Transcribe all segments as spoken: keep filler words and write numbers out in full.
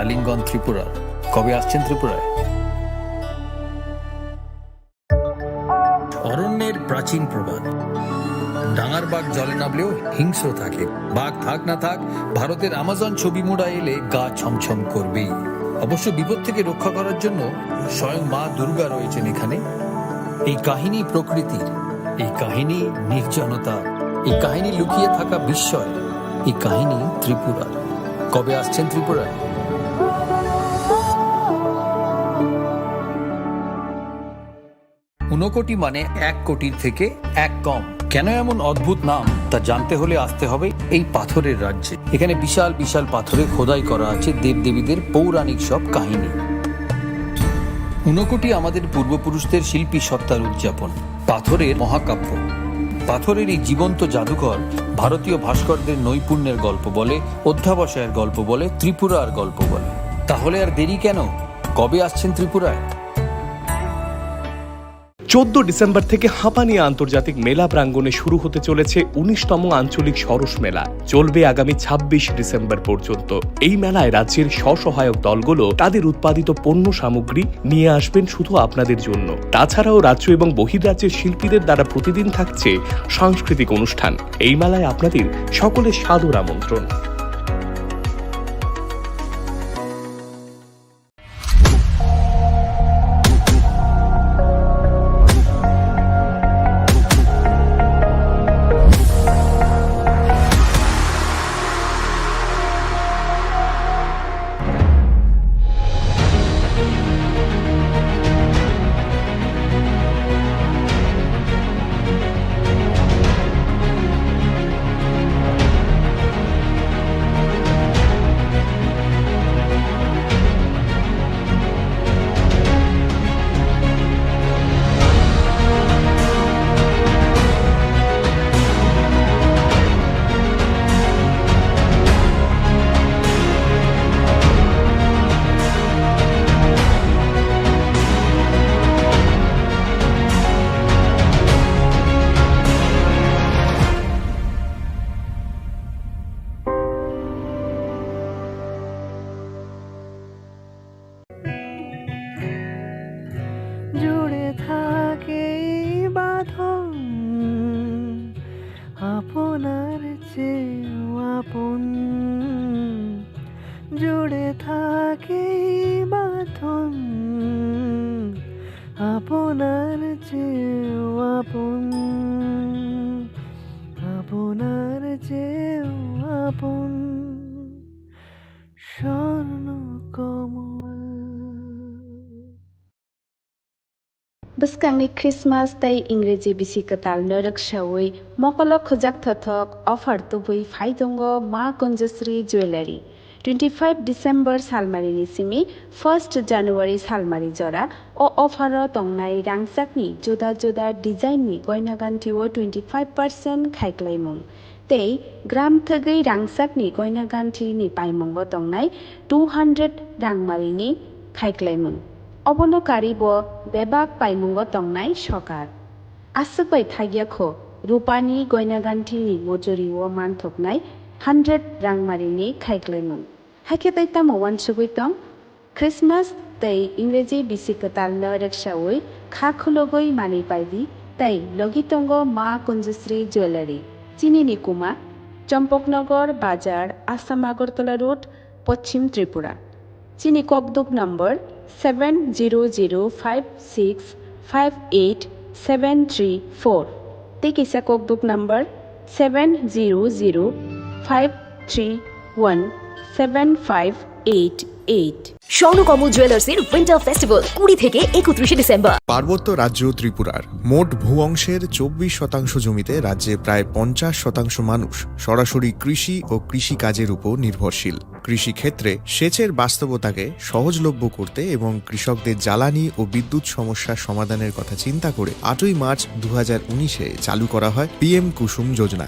আলিঙ্গন ত্রিপুরার। কবে আসছেন ত্রিপুরায়? অরণ্যের প্রাচীন প্রবাদ, ডাঙার বাঘ জলে নামলেও হিংস্র থাকে। বাঘ থাক না থাক, ভারতের আমাজন ছবি মুড়া এলে গা ছমছম করবেই। অবশ্য বিপদ থেকে রক্ষা করার জন্য স্বয়ং মা দুর্গা রয়েছেন এখানে। এই কাহিনী প্রকৃতির, এই কাহিনী নির্জনতা, এই কাহিনী লুকিয়ে থাকা বিস্ময়, এই কাহিনী ত্রিপুরার। কবে আসছেন ত্রিপুরায়? ঊনকোটি মানে এক কোটির থেকে এক কম। কেন এমন অদ্ভুত নাম, তা জানতে হলে আসতে হবে এই পাথরের রাজ্যে। এখানে বিশাল বিশাল পাথরে খোদাই করা আছে দেবদেবীদের পৌরাণিক সব কাহিনী। ঊনকোটি আমাদের পূর্বপুরুষদের শিল্পী সত্তার উদযাপন। পাথরের মহাকাব্য। পাথরের এই জীবন্ত জাদুঘর ভারতীয় ভাস্করদের নৈপুণ্যের গল্প বলে, অধ্যাবসায়ের গল্প বলে, ত্রিপুরার গল্প বলে। তাহলে আর দেরি কেন? কবে আসছেন ত্রিপুরায়? চোদ্দ ডিসেম্বর থেকে হাঁপানিয়া আন্তর্জাতিক মেলা প্রাঙ্গণে শুরু হতে চলেছে উনিশতম আঞ্চলিক সরস মেলা। চলবে আগামী ছাব্বিশ ডিসেম্বর পর্যন্ত। এই মেলায় রাজ্যের স্বসহায়ক দলগুলো তাদের উৎপাদিত পণ্য সামগ্রী নিয়ে আসবেন শুধু আপনাদের জন্য। তাছাড়াও রাজ্য এবং বহির্রাজ্যের শিল্পীদের দ্বারা প্রতিদিন থাকছে সাংস্কৃতিক অনুষ্ঠান। এই মেলায় আপনাদের সকলের সাদর আমন্ত্রণ। জুড়ে থাকে এই বাঁধন আপনার চেয়েও আপন। জুড়ে থাকে এই বাঁধন আপনার চেয়েও আপন, আপনার চেয়েও আপন। স্বর্ণ কমল। Bwskangni Christmas tei Ingreji bisi kwtalno rwksaui mokolo khujak thothok offer tubui phai tongo Ma Kunjasri Jewellery. Twenty five December salmarini simi first January salmari jora o offer o tongnai rangchakni juda juda design ni goina ganthi o twenty five percent khaiklaimung. Tei gram thwgwi rangchakni goina ganthini paimungo tongnai two hundred rangmarini khaiklaimung. Obono karibo bebak paimungo tongnai sokar. Aswk bai thagya kho rupani goina ganthini mojori o manthoknai hundred rangmarini khaiklaimung. Hakhe tei tamo uansugwi tong? Christmas tei Ingreji bisi kwtalno rwksaui kha khulugwi manwi paidi tei logi tongo Ma Kunjasri Jewellery. Chini ni kuma Champaknagar Bazar, Assam Agartala Road, Poschim Tripura. Chini kokduk number seven zero zero five six five eight seven three four. Tei kisa kokduk number seven zero zero five three one seven five eight eight. Swarnakamal জুয়েলার্সের winter festival কুড়ি থেকে একত্রিশে ডিসেম্বর। পার্বত্য রাজ্য ত্রিপুরার মোট ভূ অংশের চব্বিশ শতাংশ জমিতে রাজ্যে প্রায় পঞ্চাশ শতাংশ মানুষ সরাসরি কৃষি ও কৃষি কাজের উপর নির্ভরশীল। কৃষিক্ষেত্রে সেচের বাস্তবতাকে সহজলভ্য করতে এবং কৃষকদের জ্বালানি ও বিদ্যুৎ সমস্যা সমাধানের কথা চিন্তা করে আটই মার্চ দু হাজার উনিশে চালু করা হয় পিএম কুসুম যোজনা,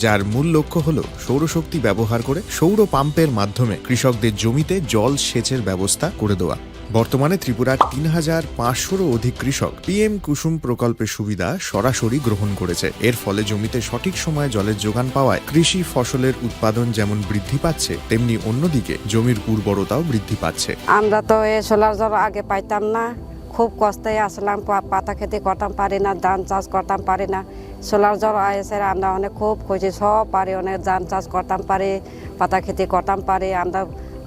যার মূল লক্ষ্য হল সৌরশক্তি ব্যবহার করে সৌর পাম্পের মাধ্যমে কৃষকদের জমিতে জল সেচের ব্যবস্থা করে দেওয়া। বর্তমানে ত্রিপুরার তিন হাজার পাঁচশোরও অধিক কৃষক পিএম কুসুম প্রকল্পের সুবিধা সরাসরি গ্রহণ করেছে। এর ফলে জমিতে সঠিক সময়ে জলের যোগান পাওয়ায় কৃষি ফসলের উৎপাদন যেমন বৃদ্ধি পাচ্ছে, তেমনি অন্যদিকে জমির উর্বরতাও বৃদ্ধি পাচ্ছে। আমরা তো এই সোলার জল আগে পাইতাম না, খুব কষ্টে আসলাম, পা-, পাতা খেতে করতাম পারি না, ধান চাষ করতাম পারি না। সোলার জল এসে আমরা অনেক খুব খুশি, সব পারি, অনেক ধান চাষ করতাম পারি, পাতা খেতে করতাম পারি, আমরা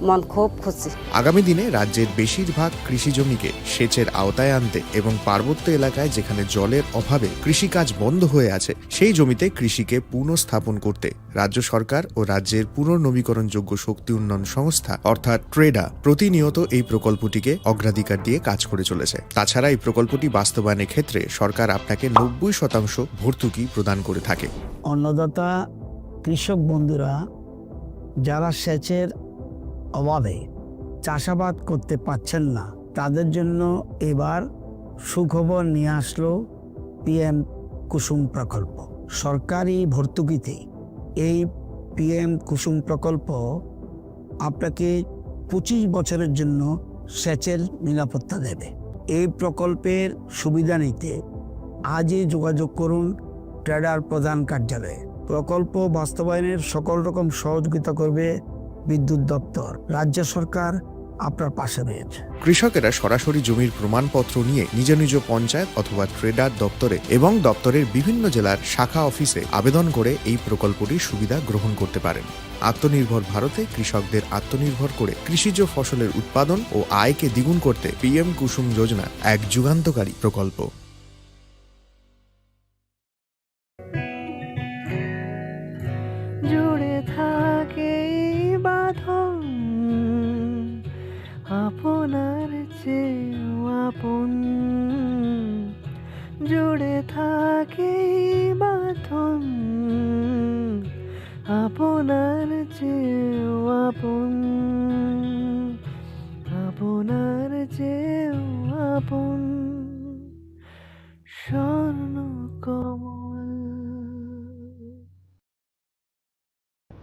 মন খুব খুশি। আগামী দিনে রাজ্যের বেশিরভাগ কৃষি জমিকে সেচের আওতায় আনতে এবং পার্বত্য এলাকায় যেখানে জলের অভাবে কৃষিকাজ বন্ধ হয়ে আছে, সেই জমিতে কৃষিকে পুনঃস্থাপন করতে রাজ্য সরকার ও রাজ্যের পুনর্নবীকরণযোগ্য শক্তি উন্নয়ন সংস্থা অর্থাৎ ট্রেডা প্রতিনিয়ত এই প্রকল্পটিকে অগ্রাধিকার দিয়ে কাজ করে চলেছে। তাছাড়া এই প্রকল্পটি বাস্তবায়নের ক্ষেত্রে সরকার আপনাকে নব্বই শতাংশ ভর্তুকি প্রদান করে থাকে। অন্নদাতা কৃষক বন্ধুরা যারা সেচের অভাবে চাষাবাদ করতে পারছেন না, তাদের জন্য এবার সুখবর নিয়ে আসলো পিএম কুসুম প্রকল্প। সরকারি ভর্তুকিতে এই পিএম কুসুম প্রকল্প আপনাকে পঁচিশ বছরের জন্য সেচের নিরাপত্তা দেবে। এই প্রকল্পের সুবিধা নিতে আজই যোগাযোগ করুন ট্রেডার প্রধান কার্যালয়ে। প্রকল্প বাস্তবায়নের সকল রকম সহযোগিতা করবে বিদ্যুৎ দপ্তর। রাজ্য সরকার আপনার পাশে রয়েছে। কৃষকেরা সরাসরি জমির প্রমাণপত্র নিয়ে নিজ নিজ পঞ্চায়েত অথবা ট্রেডার দপ্তরে এবং দপ্তরের বিভিন্ন জেলার শাখা অফিসে আবেদন করে এই প্রকল্পটির সুবিধা গ্রহণ করতে পারেন। আত্মনির্ভর ভারতে কৃষকদের আত্মনির্ভর করে কৃষিজ ফসলের উৎপাদন ও আয়কে দ্বিগুণ করতে পিএম কুসুম যোজনা এক যুগান্তকারী প্রকল্প। জুড়ে থাকে এই বাঁধন আপনার চেয়েও আপন, জুড়ে থাকে এই বাঁধন আপনার চেয়েও আপন, আপনার চেয়েও আপন। Swarnakamal.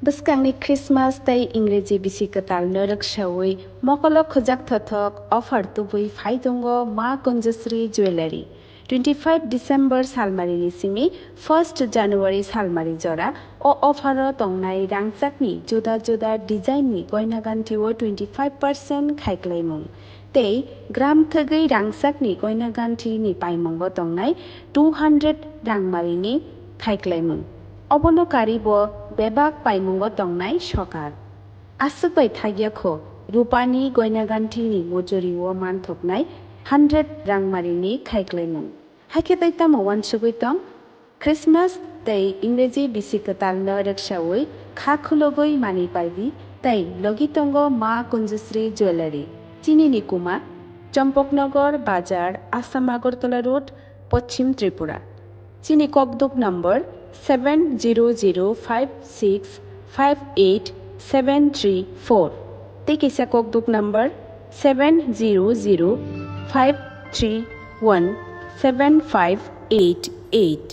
Bwskangni Christmas tei Ingreji bisi kwtalno rwksawi mokolo khujak thothok offer tubui phai tongo Ma Kunjasri Jewellery. Twenty five December salmarini simi first January salmari jora o offer o tongnai rangchakni juda juda design ni goina ganthi o twenty five percent khaiklaimung. Tei gram thwgwi rangchakni goina ganthini paimungo tongnai two hundred rangmarini khaiklaimung. Obono karibo bebak paimungo tongnai sokar. Aswk bai thagya kho, rupani goina ganthini mojori o manthoknai hundred rangmarini khaiklaimung. Hakhe tei tamo uansugwi tong? Christmas tei Ingreji bisi kwtalno rwksawi kha khulugwi manwi paidi tei logi tongo Ma Kunjasri Jewellery. Chini ni kuma, Champaknagar Bazar, Assam Agartala Road, Poschim Tripura. Chini kokduk number seven zero zero five six five eight seven three four. Tei kisa kokduk number seven zero zero five three one seven five eight eight.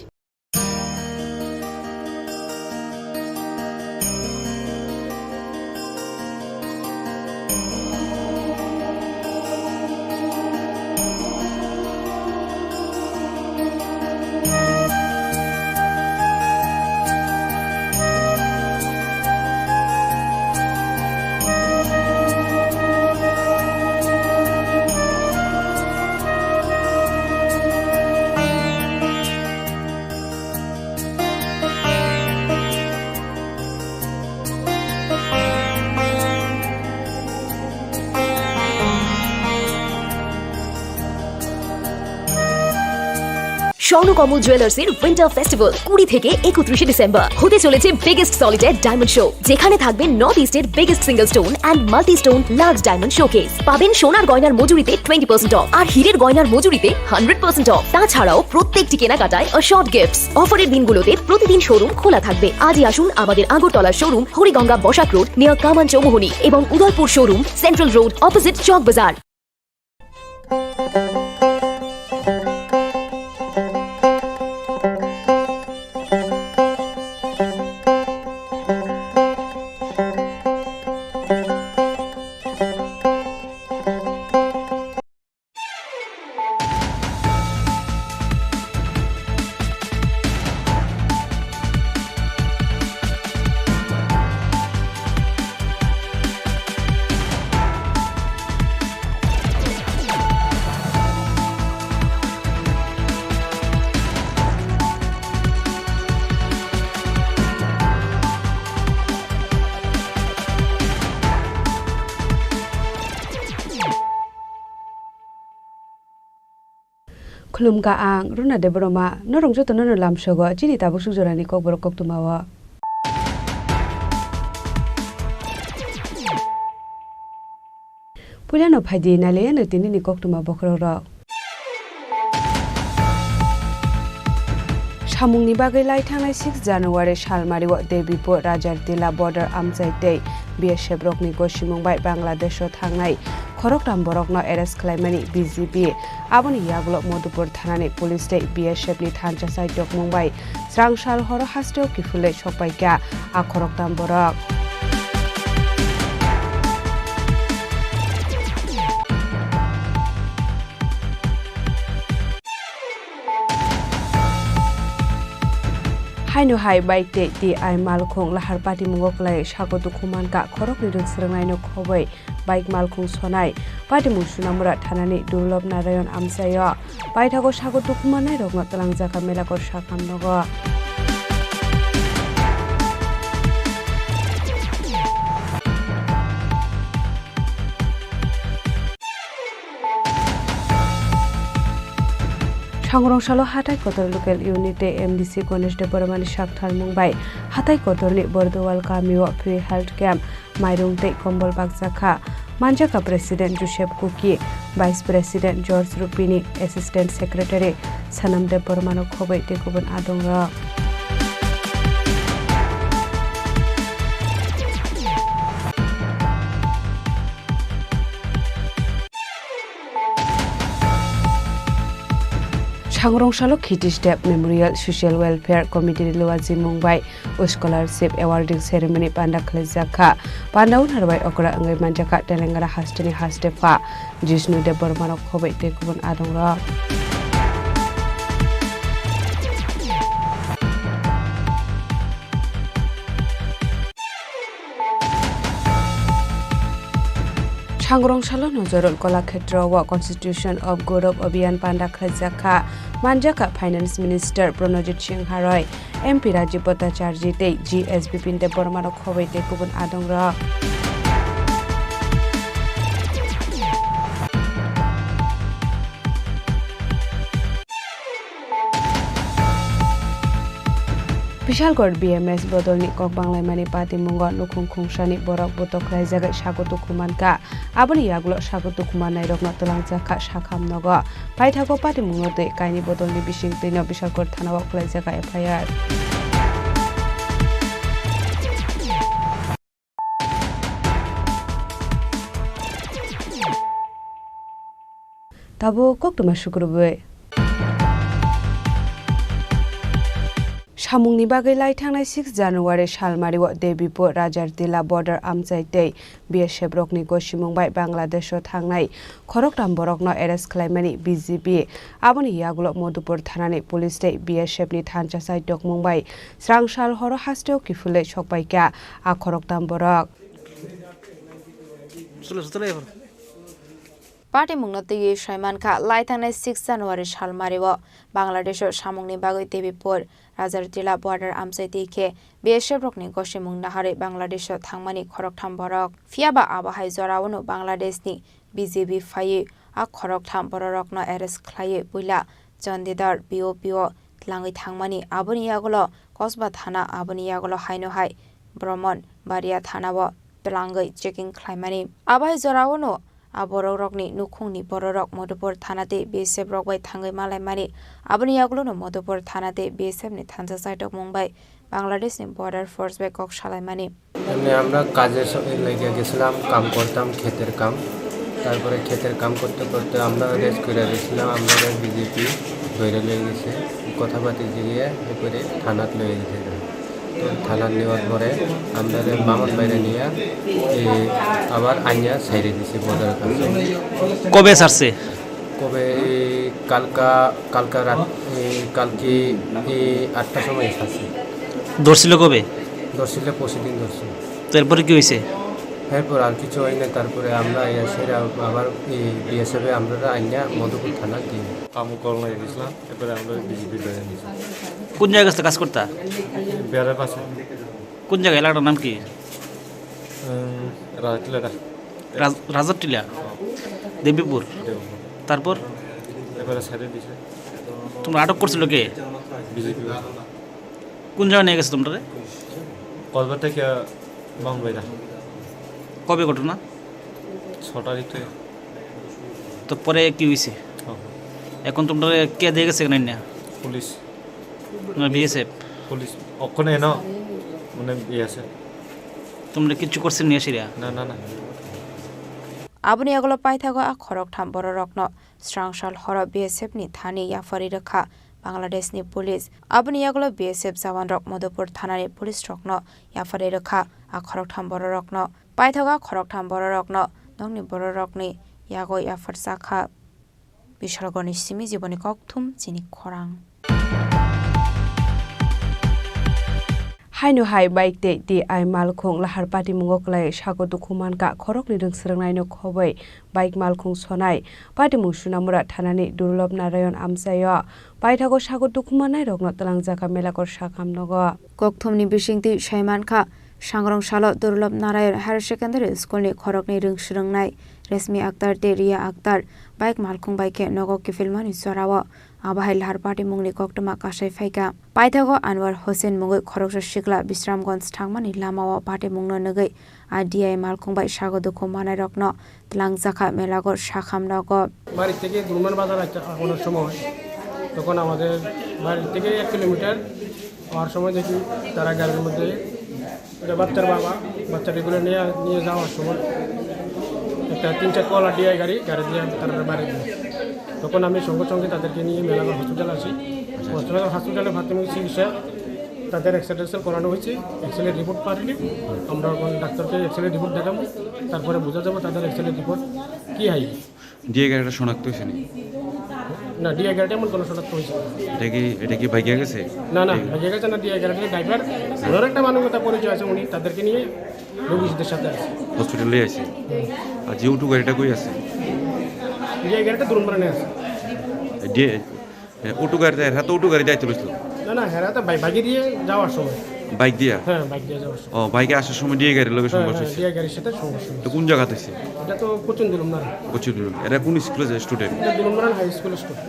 Swarnakamal জুয়েলার্সের winter festival কুড়ি থেকে একত্রিশে ডিসেম্বর। হতে চলেছে biggest solitaire diamond show, যেখানে থাকবে নর্থ ইস্টের biggest single stone and multi stone large diamond showcase. পাবেন সোনার গয়নার মজুরিতে টোয়েন্টি পার্সেন্ট অফ আর হীরের গয়নার মজুরিতে হান্ড্রেড পার্সেন্ট অফ। তাছাড়াও প্রত্যেকটি কেনাকাটায় অ্যাসিওর্ড গিফটস। অফারের দিনগুলোতে প্রতিদিন শোরুম খোলা থাকবে। আজই আসুন আমাদের আগরতলার showroom Hariganga Basak road near Kaman Chowmuhani এবং Udaipur showroom central road opposite Chak Bazar. Khulumkha ang Runa Debbarma, norok jotono no lamsogo chini tabuk suk jorani kokborok koktwmao. Puilano phaidi nailaiano tinini koktwma bokhorokrok. Samungni bagwi lai thangnai six January salmario Debipur Rajartila border amchai tei B S F rokni gosimung bai Bangladesh-o thangnai khoroktham borokno arrest khlaimani B J P. Aboni yagulo Madhupur thanani police tei B S F ni thansa sai tokmung bai srang sal horo hasteo kiphilwi sokpaikha a khoroktham borok. Haino hai bike tei T I malkhung lahar patimungo kwlai sago dukhu mankha khoroknwi rwng swrwngnaino khobwi bike malkhung sonai. Patimung Sunamura thanani Durlob Narayan amchaio. Paithago sago dukhu mannairokno twlangjakha Melakot sakhamnogo. Sangrong salo hathai kotor local unit tei M D C Ganesh Debbarmani saktharmung bai hathai kotorni Bordowal kamio free health camp, mairung tei kombol bakjakha. Manjakha President Joseph Kuki, Vice President George Rupini, Assistant Secretary Sanam Debbarmano khobwi tei kubun adongrok. Sangrong salo Khiti Step Memorial Social Welfare Committee ni luajimung bai scholarship awarding ceremony panda khwlaijakha. Panda o narwai okra wngwi manjakha Telangana hasteni hastepha Jishnu Debbarmano khobwi tei kubun adongrok. Sangrong salo Nojorol Kolakhetro o Constitution of Gaurav Abhiyan panda khwlaijakha. Manjakha Finance Minister Pranojit Singh Haroi, M P Rajiv Bhattacharjee tei G S Bipin Debbarmano khobwi tei kubun adongrok. Bishalgarh B M S bodolni kok banglaimani patimungo nukhung khungsani borok botok khlaijagwi sago dukhu mankha. Aboni yagulo sago dukhu mannairokno twlangjakha sakham nogo. Paithago patimungno twi kaini bodolni bisingtwino Bishalgarh thanao khwlaijakha F I R. Tabuk koktwma sukrubwi. Samungni bagwi lai thangnai six January salmario Debipur Rajartila border amchai tei B S F rokni gosimung bai Bangladesh-o thangnai khoroktham borokno arrest khlaimani B J P. Aboni yagulo Madhupur thanani police tei B S F ni thansa sai tokmung bai srang sal horo hasteo kiphilwi sokpaikha a khoroktham borok. Patimungno twiwi saimankha, lai thangnai six January salmario Bangladesh-o samungni bagwi Debipur Rajartila border amchai twi khe B S F rokni gosimung naharwi Bangladesh-o thangmani khoroktham borok. Phiyaba abo hai jorao no Bangladesh-ni B J P phaiwi a khoroktham bororokno arrest khlaiwi puila Chandidar P O P-o tlangwi thangmani, aboni yagulo Kosba thana, aboni yagulo haino hai Brahman Baria thanao tlangwi checking khlaimani. Abo hai jorao no a borokrokni nukhungni bororok Madhupur thana tei B S F rok bai thangwi malaimani. Aboni yagulo no Madhupur thana tei B S F ni thansa saitokmung bai Bangladesh ni Border Force bai kok salaimani. এমনি আমরা কাজের স-, এর লাগিয়া গেছিলাম, কাম করতাম, ক্ষেতের কাম। তারপরে ক্ষেতের কাম করতে করতে আমরা রেস্ট করে গেছিলাম, আমরা বিজেপি ধরে লয়ে গেছে, কথাবার্তা জিগিয়ে এরপরে থানাত লয়ে গেছে। তো থানাত নেওয়ার পরে আমরা বামন বাইরে নিয়ে এই আবার আইনা ছাইড়ে দিছে বর্ডারের কাছে। কবে ছাড়ছে? কবে? এই কালকা, কালকা রাত, এই কালকে এই আটটার সময় এসেছে। ধরছিল কবে? ধরছিল পরশু দিন ধরছিল। তো এরপরে কি হয়েছে? এরপর আর কিছু হয় না। তারপরে আমরা এসে আবার এই বিএসএফ এ আমরা আইনা মধুপুর থানা দিই। কাম করানো গেছিলাম, এরপরে আমরা বিজেপি ধরে নিয়েছি। কোন জায়গায় গেছিলে কাজ করতা? বেড়ার পাশে। কোন জায়গা, এলাকাটার নাম কি? উম, রাজাটিলাটা। রাজ-, রাজারটিলা? দেবীপুর। দেবীপুর। তারপর? এবারে ছেড়ে দিছে। তোমরা আটক করছিল কে? বিজেপি। কোন জায়গায় নিয়ে গেছে তোমরা? কলকাতা থেকে বাংলাদেশ। কবে ঘটনা? ছ তারিখ থেকে। তো পরে কি হয়েছে? হ্যাঁ। এখন তোমরা কে দিয়ে গেছে এখানে নিয়ে? পুলিশ। না, বিএসএফ? পুলিশ। ওখানে না, মানে বিএসএফ। তোমরা কিচ্ছু করছে নিয়ে আসিরা? না, না, না। Aboni yagulo paithago a khoroktham bororokno srang sal horo B S F ni thani yapharwi rwkha Bangladesh ni police. Aboni yagulo B S F jawan rok Madhupur thana ni police rokno yapharwi rwkha. A khoroktham bororokno paithago a khoroktham bororokno nokni bororokni yago yapharjakha. Bishalgorni simi jiboni kokthum chini khorang. Haino hai bike tei T I malkhung lahar patimungo kwlai sago dukhu mankha khoroknwi rwngsrwngnaino khobwi bike malkhung sonai patimung Sunamura thanani Durlob Narayon amchaio paithago sago dukhu mannairokno twlangjakha Melakor sakham nogo. Kokthumni bisingtwi saimankha, Sangrong salo Durlob Narayan Higher Secondary School ni khoroknwi rwngsrwngnai Resmi Akhtar tei Riya Akhtar bike malkhung bai khe nogo kiphilmani jorao. Abo hai lahar patimungni koktwma kasai phaikha. Paithago Anwar Hussain mungwi khoroksa sikla Bisramganj thangmani lamao patimungno nugwi a D I malkhung bai sago dukhu manairokno twlangjakha Melago sakham nogo. বাড়ি থেকে দুলমান বাজার আসতে আসার সময় তখন আমাদের বাড়ি থেকে এক কিলোমিটার আমার সময় দেখি তারা গাড়ির মধ্যে একটা বাচ্চার বাবা, বাচ্চাটিগুলো নিয়ে, নিয়ে যাওয়ার সময় একটা তিন চার কলা ডিআই গাড়ি, গাড়ি দিয়ে তারা বাড়ি দিল। তখন আমি সঙ্গে সঙ্গে তাদেরকে নিয়ে মেলাঘর হসপিটাল আসি। হসপিটাল, হসপিটালে প্রাথমিক চিকিৎসা তাদের এক্সরে টেক্সরে করানো হয়েছে, এক্সরে রিপোর্ট পাঠিয়ে আমরা এখন ডাক্তারকে এক্সরে রিপোর্ট দেখাবো, তারপরে বোঝা যাবে তাদের এক্সরে রিপোর্ট কী হয়। ডিআই গাড়িটা শনাক্ত হয়েছে নি? না, ডিআই গাড়িটা এমন কোনো শনাক্ত হয়েছে না। এটা কি, এটা কি ভাগিয়া গেছে? না, না, ভাগিয়া গেছে না, ডিআই গাড়িটার ড্রাইভার, ওনার একটা মানবতা পরিচয় আছে, উনি তাদেরকে নিয়ে রোগীদের সাথে আছে। হসপিটালে আছে। আর যে অটো গাড়িটা কই আছে? ডিআই গাড়িটা দুলুমপাড়া নিয়ে আছে। ডিআই, এ, অটো গাড়িতে, এরা তো অটো গাড়িতে আইতে বসলো। না, না, এরা তো বাই-, বাইকে দিয়ে যাওয়ার সময়। বাইক দিয়া? হ্যাঁ, বাইক দিয়ে যাওয়ার সময়। ও, বাইকে আসার সময় ডিআই গাড়ির লগে হ্যাঁ, সংঘর্ষ হ্যাঁ, হয়েছে? ডিআই গাড়ির সাথে সংঘর্ষ হয়েছে। তো কোন জায়গাতে হয়েছে? এটা তো প্রচুর দুলুমনার। প্রচুর দুলুম। এরা কোন স্কুলে যায় স্টুডেন্ট? এটা দুলুমনার হাই স্কুলের স্টুডেন্ট।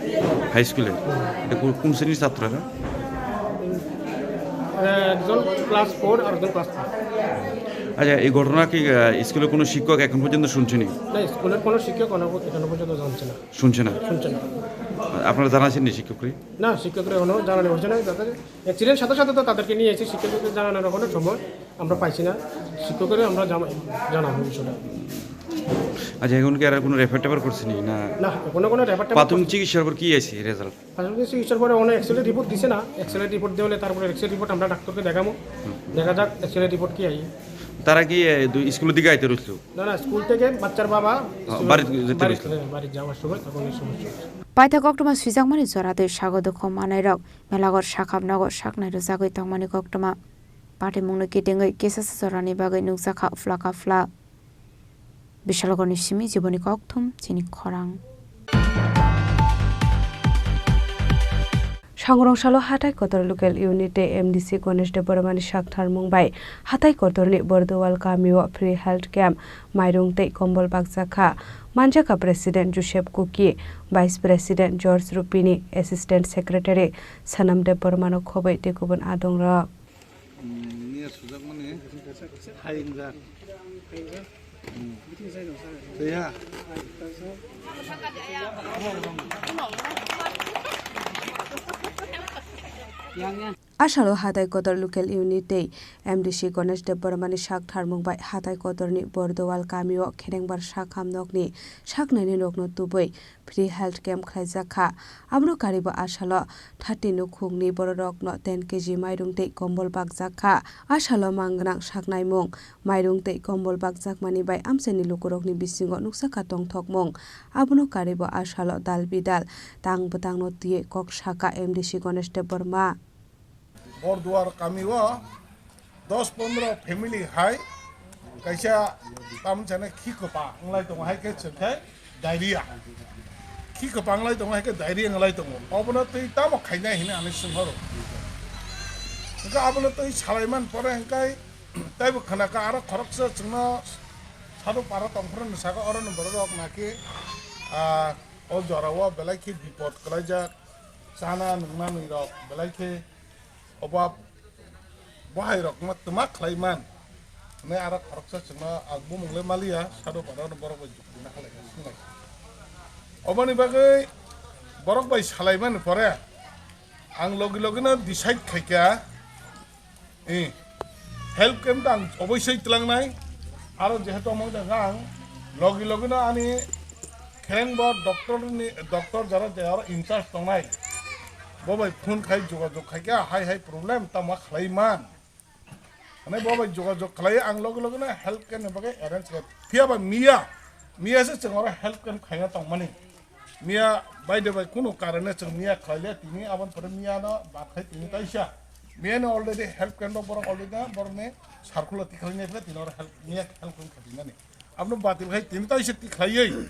হাই স্কুলে? হুম। এটা কোন, কোন শ্রেণীর ছাত্র এরা? এরা একজন ক্লাস ফোর আর একজন ক্লাস ফাইভ। আচ্ছা, এই ঘটনা কি, আহ, স্কুলের কোনো শিক্ষক এখন পর্যন্ত শুনছেনি? না, স্কুলের কোনো শিক্ষক এখনো, এখনো পর্যন্ত জানছে না। শুনছে না? শুনছে না। আপনারা জানাচ্ছেন নি শিক্ষকরে? না, শিক্ষকরা এখনো জানানো হয়েছে না। তাদের অ্যাক্সিডেন্ট সাথে সাথে তো তাদেরকে নিয়ে এসে শিক্ষকদের জানানোর কোনো সময় আমরা পাইছি না। শিক্ষকরা আমরা জামা-, জানাবো বিষয়টা। আচ্ছা, এখন কি আর কোনো রেফার টেফার করছেনি না? না, এখনো কোনো রেফার টেফার প্রাথমিক করছে না। চিকিৎসার পর কি আছে রেজাল্ট? প্রাথমিক চিকিৎসার পরে ওনার এক্সরে রিপোর্ট দিছে না। এক্সরে রিপোর্ট দিয়ে হলে তারপরে এক্সরে রিপোর্ট আমরা ডাক্তারকে দেখাবো। হুম। দেখা যাক এক্সরে রিপোর্ট কি হয়। তারা কি, এ, দু-, স্কুলের দিকে আইতে রইছিল? না, না, স্কুল থেকে বাচ্চার বাবা ও, স্কুল বাড়িতে যেতে বাড়ি, হয়েছিল? হ্যাঁ, বাড়ি যাওয়ার সময় তখন এই সমস্যা হচ্ছে। Paithak koktwma swijakmani jora tei sago dukhu manairok Melagor sakham nogo saknai rwjagwi tongmani koktwma. Patimungno kitingwi kisasa jorani bagwi nukjakha phla ka phla. Bishalgorni simi jiboni kokthum chini khorang. Sangrong salo hatai kotor local unit tei M D C Ganesh Debbarmani saktharmung bai hatai kotorni Borduwal kamio free health camp, mairung tei kombol bakjakha. Manjakha President Joseph Kuki, Vice President George Rupini, Assistant Secretary Sanam Debbarmano khobwi tei kubun adongrok. Niya sujakmani hai wngjak. Twiha. Asalo hatai kotor local unit tei M D C Ganesh Debbarmani saktharmung bai hatai kotorni Borduwal kamio kherengbar sakham nokni saknaini nokno tubui free health camp khlaijak kha. Abono karibo asalo thirty nukhungni bororokno ten K G mairung tei kombol bakjak kha. Asalo mang gwnang saknaimung, mairung tei kombol bakjakmani bai amchaini lukurokni bisingo nukjakha tongthokmung. Abono karibo asalo dal bidal tang bwtangno twiwi kok sakha M D C Ganesh Debbarma. Borduar kamio dos pondro family hai kaisa tamoni sanai khi kwpa wnglai tongo, hai khe chwng khe diarrhea. Khi kwpa wnglai tongo, hai khe diarrhea wnglai tongo. Obono twi tamo khainai hinwi ani swng horo. Hwnkhe abono twi salai man pore hwnkhe taibo khna kha aro khoroksa chwngno sado para tongphuru ni saka oro ni borok rok naki, ah, o jora o belai khe bipot kwlaijak. Chana nungna nwi rok belai khe obab, bohai rok ma twma khlai man. Hwnwi aro khoroksa chwngno ang bumung le maliya, sado pano borok bai jukti na khlai kha sinai. Oboni bagwi borok bai salai mani pore ang logi logi no decide khai kha, eh, health camp ta ang oboisoi tlangnai. Aro jehetu omo wngkha ang logi logi no ani khereng bo doctor ni, doctor jara jara in charge tongnai, bo bai phone khai jogajog khai kha, hai hai problem tamo khlai man. Hwnwi bo bai jogajog khlai ang logi logi no health camp ni bagwi arrange khe. Phiya ba miya, miya se chwng oro health camp khaina tongmani. Miya bai de bai kunu karone chwng miya khlai le tini aboni pore miya no bad khai tini taisa. Miya no already health camp o borok already na borok ni circular tikhlai nai phai tini oro health, miya health camp khatinani. Abono batil khai tini taisa tikhlaiwi.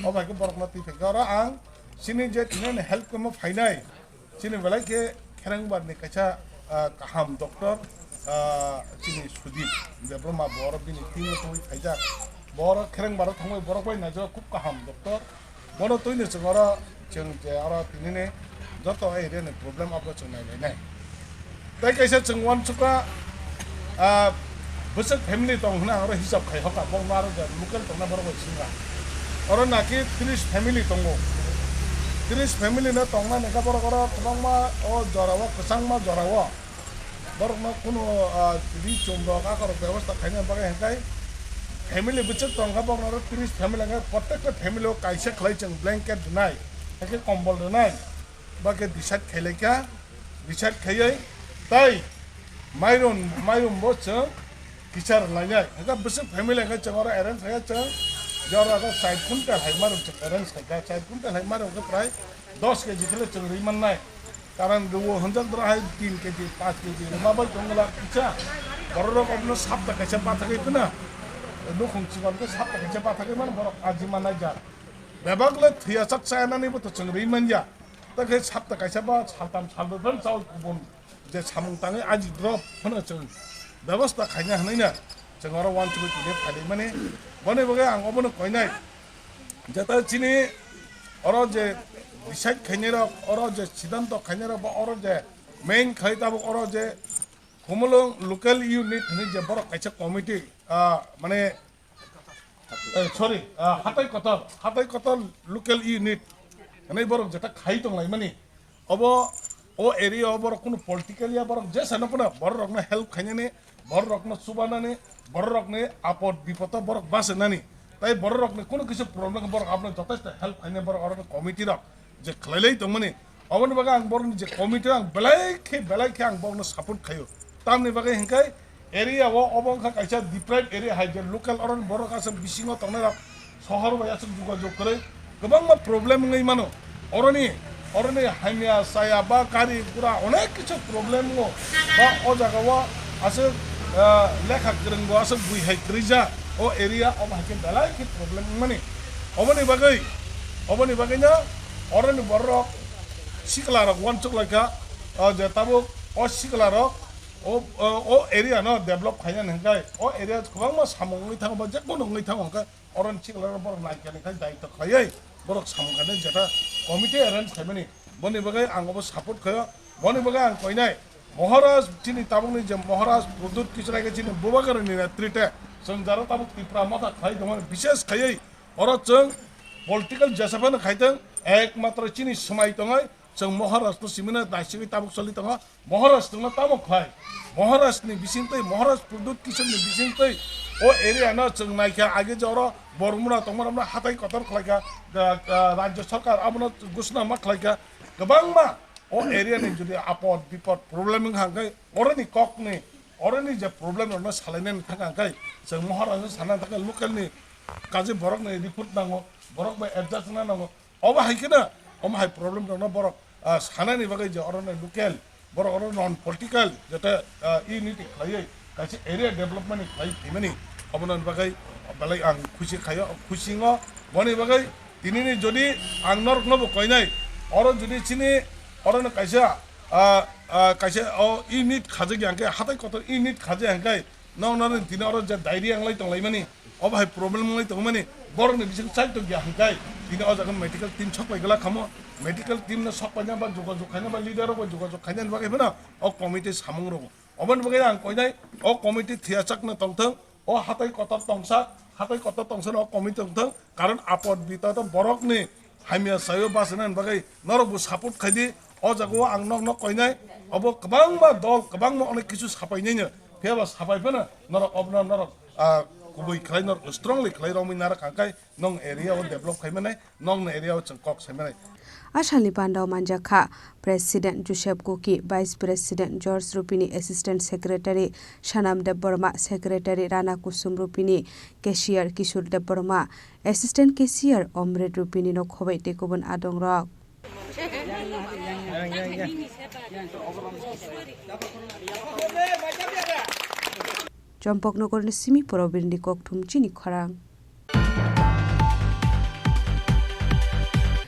O bai khe borok no tiphai khe oro ang chini je tini health camp o phainai. Chini belai khe Kherengbar ni kaisa, ah, kaham doctor, ah, chini Sudip Debbarma bo oro bini team o tongwi phaijak. Bo oro Kherengbar o thangwi borok bai naijak khub kaham doctor. Bono twino chwng oro chwng je oro tinini joto area ni problem abono chwng nai lainai. Tei kaisa chwng uansukha, ah, bwswk family tong hwnwi ang oro hisab khai hoka, bokno aro je local tongna borok bai swngra. Oro naki tris family tongo. Tris family no tongna neka borok oro kwbangma o jora o, kwchangma jora o. Borok no kunu, ah, ri chum rok akorok bebosta khaina bagwi hwnkhe family bwswk tongkha, borok no oro tris family hwnkhe, protekta family o kaisa khlai chwng blanket rwnai, hakhe kombol rwnai. Ba khe decide khai lai kha, decide khaiwi tai mairum, mairum bo chwng kisa rwlainai. Hwnkhe bwswk family hwnkhe chwng oro arrange khai chwng jora oro char quintal hai mairum chwng arrange khai kha, char quintal hai mairum khe prai dos kg khele chwng rwi mannai. Karan rwo hwnjak dora hai tin kg, panch kg rwma bai tongla kisa. Borok rok abono sapta kaisa bathagwi phano nukhung chikon khe sapta kaisa bathagwi mano borok aji mannai jak. Bebak le thwiya chak chaya nani bo to chwng rwi manya. Ta khe sapta kaisa ba saltam salbrwi phano chaui kubun je samung tangwi aji drop phano chwng bebosta khaina hwnwi na chwng oro uansugwi tini phailai mani. Boni bagwi ang obono koinai jeta chini oro je decide khainai rok, oro je siddhanto khainai rok ba oro je main khai tabuk oro je Khumulwng local unit hwnwi je borok kaisa committee, ah, mane Eh, sorry, ah, hatai kotor, hatai kotor local unit. Hwnwi borok jeta khai tonglaimani. Obo, o area o borok kunu political ya borok jesa no phano borok rokno help khainani, borok rokno chubanani, borok rokni apod bipod o borok basenani. Tai borok rokni kunu kisa problem borok abono jotesto help khainani borok oro committee rok je khlailai tongmani. Oboni bagwi ang borokni je committee ang belai khe, belai khe ang borokno support khaio. Tamni bagwi hwnkhe area o obo wngkha kaisa deprived area hai je local oroni borok aswk bisingo tongnai rok sohor bai aswk jogajog kwrwi kwbangma problem wngwi mano. Oroni, oroni hamya, chaya ba gari gura onek kisu problem wngo. Ba o jaga o aswk, ah, lekha kwrwng bo aswk bui hai kwrwi ja o area obo hai khe belai khe problem wngmani. Oboni bagwi, oboni bagwi no oroni borok sikla rok uansuk lai kha, o je tabuk o sikla rok o, o, o area no develop khainani hwnkhe o area kwbangma samung wngwi thango ba jekono wngwi thango hwnkhe oroni sikla rok borok naikha naikha daitw khlaiwi borok samung khainani jeta committee arrange khaimani boni bagwi ang obo support khaio. Boni bagwi ang koinai Maharaj chini tabukni je Maharaj Pradyut Kishore khe chini Bubagrani netrite chwng jara tabuk Tipra Motha khlai tongmani bishes khaiwi oro chwng political jesa phano khaitwng ekmatro chini swmai tongwi chwng Maharaj no simino naisigwi tabuk choli tongo. Maharaj no tamo khlai? Maharaj ni bisingtwi, Maharaj Pradyut Kishore ni bisingtwi o area no chwng naikha age je oro bormuna tongmani hatai kotor khlaikha, ah, ah, Rajya Sarkar abono gusna ma khlaikha. Kwbangma o area ni jodi apod bipod problem wngkha hwnkhe oroni kokni, oroni je problem rokno salainani thangkha hwnkhe chwng Maharaj no sana thangkha local ni kaje borok ni report nango, borok bai adjust wngna nango. Obo hai kheno, omo hai problem rokno borok, ah, sanani bagwi je oro no local, borok oro non political, jete, ah, unity khlaiwi kaisa area development ni khlai phaimani, obono bagwi belai ang khusi khaio, khusi wngo. Boni bagwi tinini jodi ang norokno bo koinai, oro jodi chini oro no kaisa, ah, ah, kaisa o unit khajak ya hwnkhe, hatai kotor unit khajak ya hwnkhe, noknarni tini oro je diarrhea wnglai tonglaimani, obo hai problem wnglai tongmani, Borokni bising chai tongya hwnkhe tini o jaga medical team sok pai glak khamo, medical team no sok paina ba jogajog khaina ba leader rok bai jogajog khaina bagwi phano o committee samung rok. Oboni bagwi ang koinai o committee thiyachakno tongthwng, o hatai kotor tongsa, hatai kotor tongsa no o committee tongthwng, karon apot bitot borokni hamya sayo bachana bagwi norok bo support khaidi. O jaga o ang nok nok koinai, obo kwbangma dol, kwbangma onek kisu sapai nai no, phiya ba sapai phano norok obno norok, ah, kubui khlai norok strongly khlai romwi narak hangkai nong area o develop khai manai, nong area o chwng kok sai manai. Asalni pandao manjak kha President Joseph Kuki, Vice President George Rupini, Assistant Secretary Sanam Debbarma, Secretary Rana Kusum Rupini, Cashier Kishore Debbarma, Assistant Cashier Omrit Rupini no khobai tei kubun adongrok. Chompoknogorni simi Probirni kokthum chini khorang.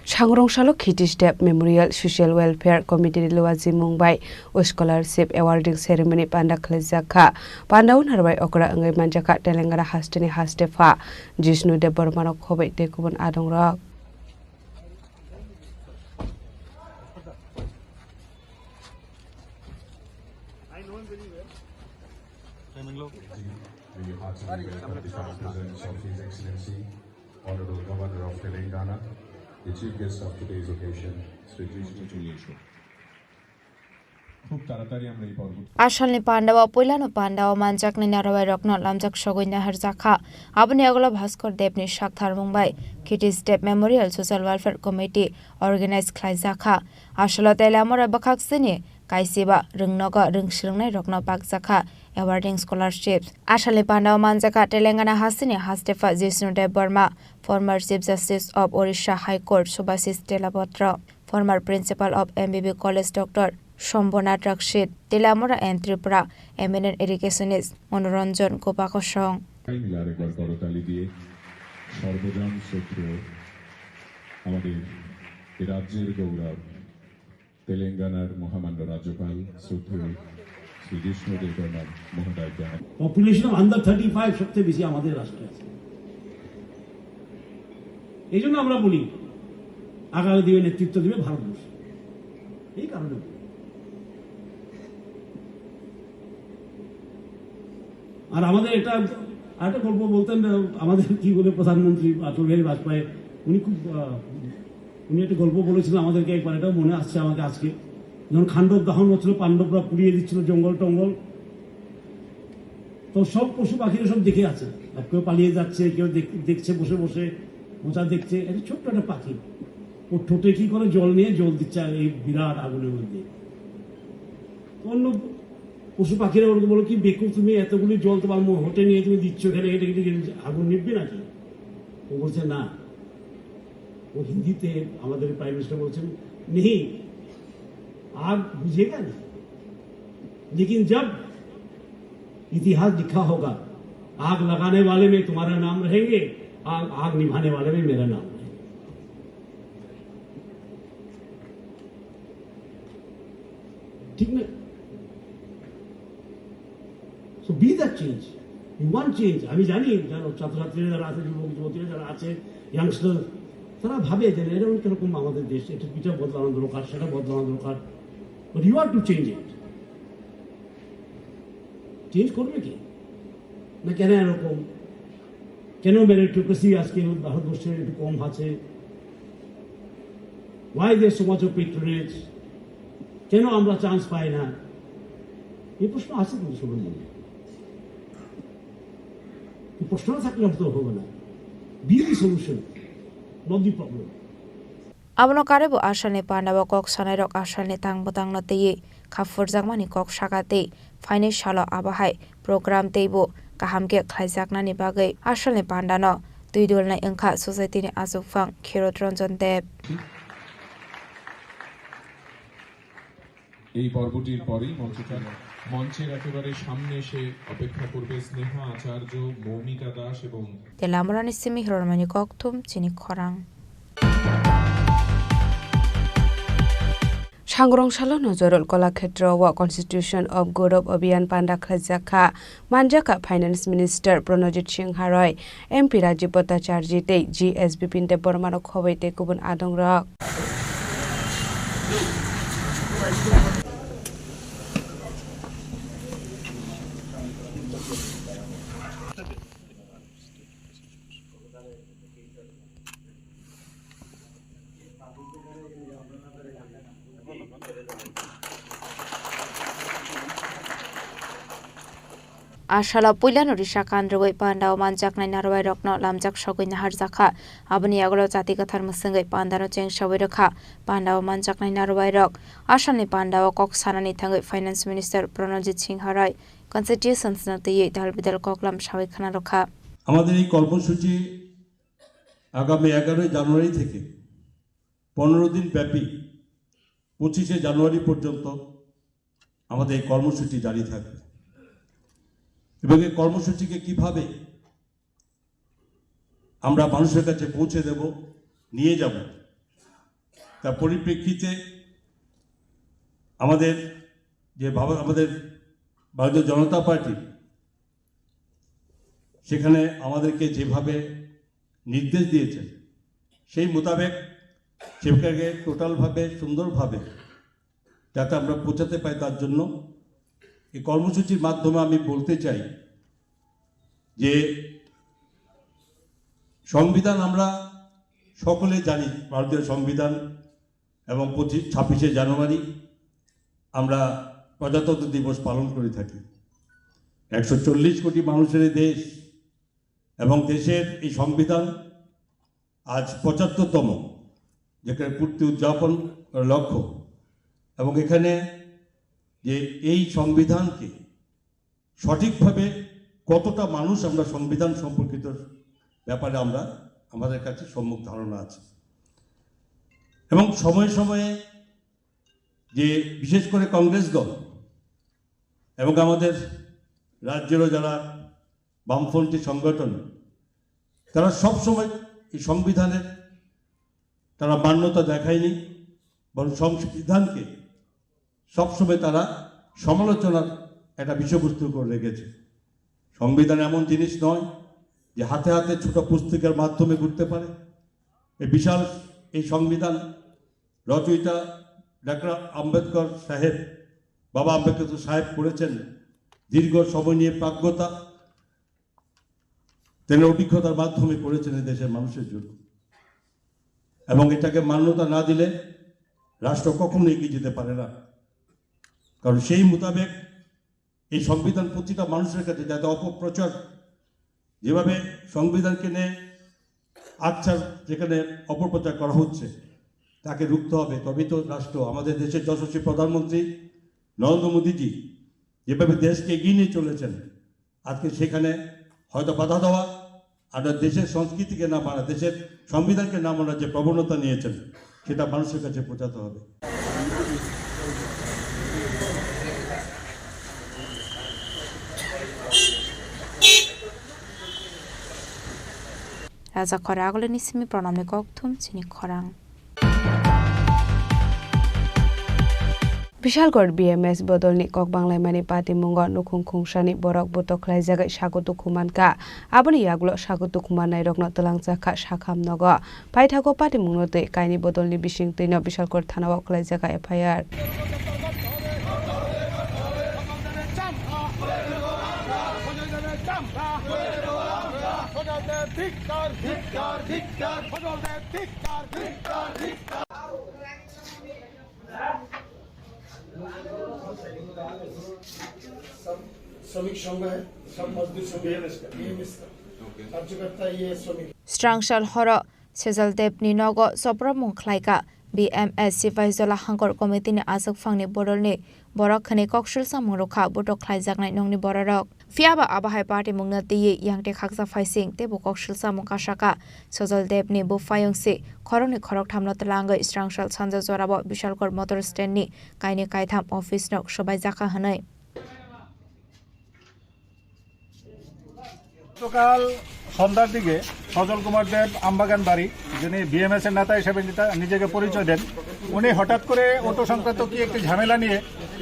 Sangrong salo Khitish Deb Memorial Social Welfare Committee ni luajimung bai o scholarship awarding ceremony panda khlaijak kha. Panda o narwai okra wngwi manjak kha Telangana hasteni hastepha Jishnu Debbarma no khobai tei kubun adongrok. We heartily welcome the kind presence of His Excellency, Honorable Governor of Telangana, the chief guest of today's occasion, Shri Jishnu. খুব তাড়াতাড়ি আমরা এই পর্ব Asalni pandao puilano pandao manjaknai narwai rokno lamjak sogwi naharjak kha. Aboni ulo Bhaskor Debni saktharmung bai Khitish Deb Memorial Social Welfare Committee organize khlaijak kha. Asalo Telamura bwkhak chini kaisiba rwngnogo rwngswrwngnairokno bakjakha awarding scholarships. Asalni pandao manjakha Telangana hasteni hastepha Jishnu Debbarma, former Chief Justice of Orissa High Court Subhashish Telabhadra, former Principal of M B B College Doctor Shambhunath Rakshit, Telamura and Tripura eminent educationist Manoranjan Gopakosong. মিলে আরেকবার করতালি দিয়ে সর্বজন শ্রদ্ধেয় আমাদের এ রাজ্যের গৌরব তেলেঙ্গানার মহামান্য রাজ্যপাল শ্রদ্ধেয় শ্রী জিষ্ণু দেববর্মা মহোদয়কে আমার population of under thirty five সবচেয়ে বেশি আমাদের রাষ্ট্রে আছে। এই জন্য আমরা বলি, আগামী দিনে নেতৃত্ব দেবে ভারতবর্ষ। এই কারণে বলি। আর আমাদের একটা, আরেকটা গল্প বলতেন, আমাদের কি বলে প্রধানমন্ত্রী অটল বিহারী বাজপেয়ী, উনি খুব, আহ, উনি একটা গল্প বলেছিলেন আমাদেরকে একবার, এটাও মনে আসছে আমাকে আজকে। যখন খাণ্ডব দাহন হচ্ছিল, পাণ্ডবরা পুড়িয়ে দিচ্ছিল জঙ্গল টঙ্গল, তো সব পশু পাখিরা সব দেখে আছে, আর কেউ পালিয়ে যাচ্ছে, কেউ দেখ-, দেখছে বসে বসে, মজা দেখছে। একটা ছোট্ট একটা পাখি, ও ঠোঁটে কি করে জল নিয়ে জল দিচ্ছে এই বিরাট আগুনের মধ্যে। তো অন্য পশু পাখিরা ওরকম বলে, "কি বেকুব তুমি, এতগুলি জল তোমার মো-, হোটে নিয়ে তুমি দিচ্ছ এখানে, এটা কি আগুন নিববে নাকি?" ও বলছে, "না।" ও হিন্দিতে আমাদের প্রাইম মিনিস্টার বলছেন, "नहीं, आग बुझेगा नहीं, लेकिन जब इतिहास लिखा होगा, आग लगाने वाले में तुम्हारा नाम रहेंगे, आग, आग निभाने वाले में मेरा नाम रहेगा।" ঠিক না? So be that change. You want change. আমি জানি যারা ছাত্রছাত্রীরা যারা আছে, যুবক যুবতীরা যারা আছে, ইয়াংস্টার, তারা ভাবে যে এরকম কিরকম আমাদের দেশ, এটা, এটা বদলানো দরকার, সেটা বদলানো দরকার। But you have to change it. Change করবে কি? না কেন এরকম? কেন মেরিটোক্রেসি আজকে ভারতবর্ষে একটু কম আছে? Why there so much of patronage? কেন আমরা চান্স পাই না? এই প্রশ্ন আছে কিন্তু সবার মনে। এই প্রশ্ন না থাকলে হয়তো হবে না। Be the solution, not the problem. Abono karwi bo asalni pandao kok sanairok asalni tang bwtangno twiwi kha phurjakmani kok saka tei phainai salo abo hai program teibo kaham khe khlaijaknani bagwi asalni pandano twi dulnai wngkha society-ni achukphang Khirot Ranjan Deb. এই পর্বটির পরেই মঞ্চটা, মঞ্চের একেবারে সামনে এসে অপেক্ষা করবে স্নেহা আচার্য, মৌমিতা দাস এবং Telamurani simi hirormani kokthum chini khorang. Sangrong salo Nojorol Kolakhetro o Constitution of Gaurav Abhiyan panda khlaijak kha. Manjak kha Finance Minister Pranojit Singha Roy, M P Rajiv Bhattacharjee tei G S Bipin Debbarma rok khoboi tei kubun adong rok. A salo puilano risa kan rwui pandao manjaknai narwai rokno lamjak sogwi naharjakha. Aboni yagulo jati kwthar mwswngwi pandano chengsawi rwkha. Pandao manjaknai narwai rok asalni pandao kok sanani thangwi Finance Minister Pranojit Singha Roy Constitution swnamtwi dal bidal koklam sawi khna rwkha. আমাদের এই কর্মসূচি আগামী এগারোই জানুয়ারি থেকে পনেরো দিন ব্যাপী পঁচিশে জানুয়ারি পর্যন্ত আমাদের এই কর্মসূচি জারি থাকবে এবং এই কর্মসূচিকে কিভাবে আমরা মানুষের কাছে পৌঁছে দেব, নিয়ে যাব, তার পরিপ্রেক্ষিতে আমাদের যে ভাব-, আমাদের ভারতীয় জনতা পার্টি সেখানে আমাদেরকে যেভাবে নির্দেশ দিয়েছেন, সেই মোতাবেক সেখানে টোটালভাবে সুন্দরভাবে যাতে আমরা পৌঁছাতে পারি, তার জন্য এই কর্মসূচির মাধ্যমে আমি বলতে চাই যে সংবিধান আমরা সকলে জানি, ভারতীয় সংবিধান, এবং পঁচিশ ছাব্বিশে জানুয়ারি আমরা প্রজাতন্ত্র দিবস পালন করে থাকি। একশো চল্লিশ কোটি মানুষের এই দেশ এবং দেশের এই সংবিধান আজ পঁচাত্তরতম, যেখানে পূর্তি উদযাপন লক্ষ্য। এবং এখানে যে এই সংবিধানকে সঠিকভাবে কতটা মানুষ আমরা সংবিধান সম্পর্কিত ব্যাপারে আমরা, আমাদের কাছে সম্যক ধারণা আছে। এবং সময়ে সময়ে যে বিশেষ করে কংগ্রেস দল এবং আমাদের রাজ্যেরও যারা বামপন্থী সংগঠন, তারা সবসময় এই সংবিধানের তারা মান্যতা দেখায়নি, বরং সংবিধানকে সবসময় তারা সমালোচনার একটা বিষয়বস্তু করে রেখেছে। সংবিধান এমন জিনিস নয় যে হাতে হাতে ছোট পুস্তিকার মাধ্যমে ঘুরতে পারে। এই বিশাল এই সংবিধান রচয়িতা ডাক্তার আম্বেদকর সাহেব, বাবা আম্বেদকর সাহেব করেছেন, দীর্ঘ সময় নিয়ে প্রাজ্ঞতা, তিনি অভিজ্ঞতার মাধ্যমে করেছেন এই দেশের মানুষের জন্য। এবং এটাকে মান্যতা না দিলে রাষ্ট্র কখনো এগিয়ে যেতে পারে না। কারণ সেই মোতাবেক এই সংবিধান প্রতিটা মানুষের কাছে যাতে অপপ্রচার, যেভাবে সংবিধানকে নিয়ে আচ্ছা যেখানে অপপ্রচার করা হচ্ছে, তাকে রুখতে হবে। তবেই তো রাষ্ট্র, আমাদের দেশের যশস্বী প্রধানমন্ত্রী নরেন্দ্র মোদীজি যেভাবে দেশকে এগিয়ে নিয়ে চলেছেন, আজকে সেখানে হয়তো বাধা দেওয়া, আর দেশের সংস্কৃতিকে না মানা, দেশের সংবিধানকে না মানার যে প্রবণতা নিয়েছেন, সেটা মানুষের কাছে পৌঁছাতে হবে। Raja Khoragulini simi pranamni kokthum chini khorang. Bishalgarh B M S bodolni kok banglaimani patimungo nukhung khungsani borok botok khlaijagwi sago tukhu mankha. Aboni yagulo sago tukhu mannairokno twlangjakha sakham nogo. Paithago patimungno twi kaini bodolni bisingtwino Bishalgarh thanao khlaijak F I R. श्रमिक संघ है, सब मजदूर संघ है इसका, ये इसका। ओके। राज्यकर्ता ये श्रमिक। Srangsal horo Sejal Debni nogo chopropmung khlaikha. B M S Sipahijola Hangkor Committee ni achukphangni bodolni borok khwnwi koksil chamung rwkha, botok khlaijaknai nokni bororok. Phiyaba abo hai patimungno twiwi yangte khaksa phaising teibo koksil chamung kasakha. Sojol Debni buphayungsi khoroknwi khorokthamno twlangwi Srangsal sanja jorao Bishalgarh Motor Stand ni kainwi kaitham office no swbaijakha hwnwi. গতকাল সন্ধ্যার দিকে সজল কুমার দেব, আমবাগান বাড়ি, যিনি বিএমএস এর নেতা হিসেবে নিতা-, নিজেকে পরিচয় দেন, উনি হঠাৎ করে অটো সংক্রান্ত কি একটি ঝামেলা নিয়ে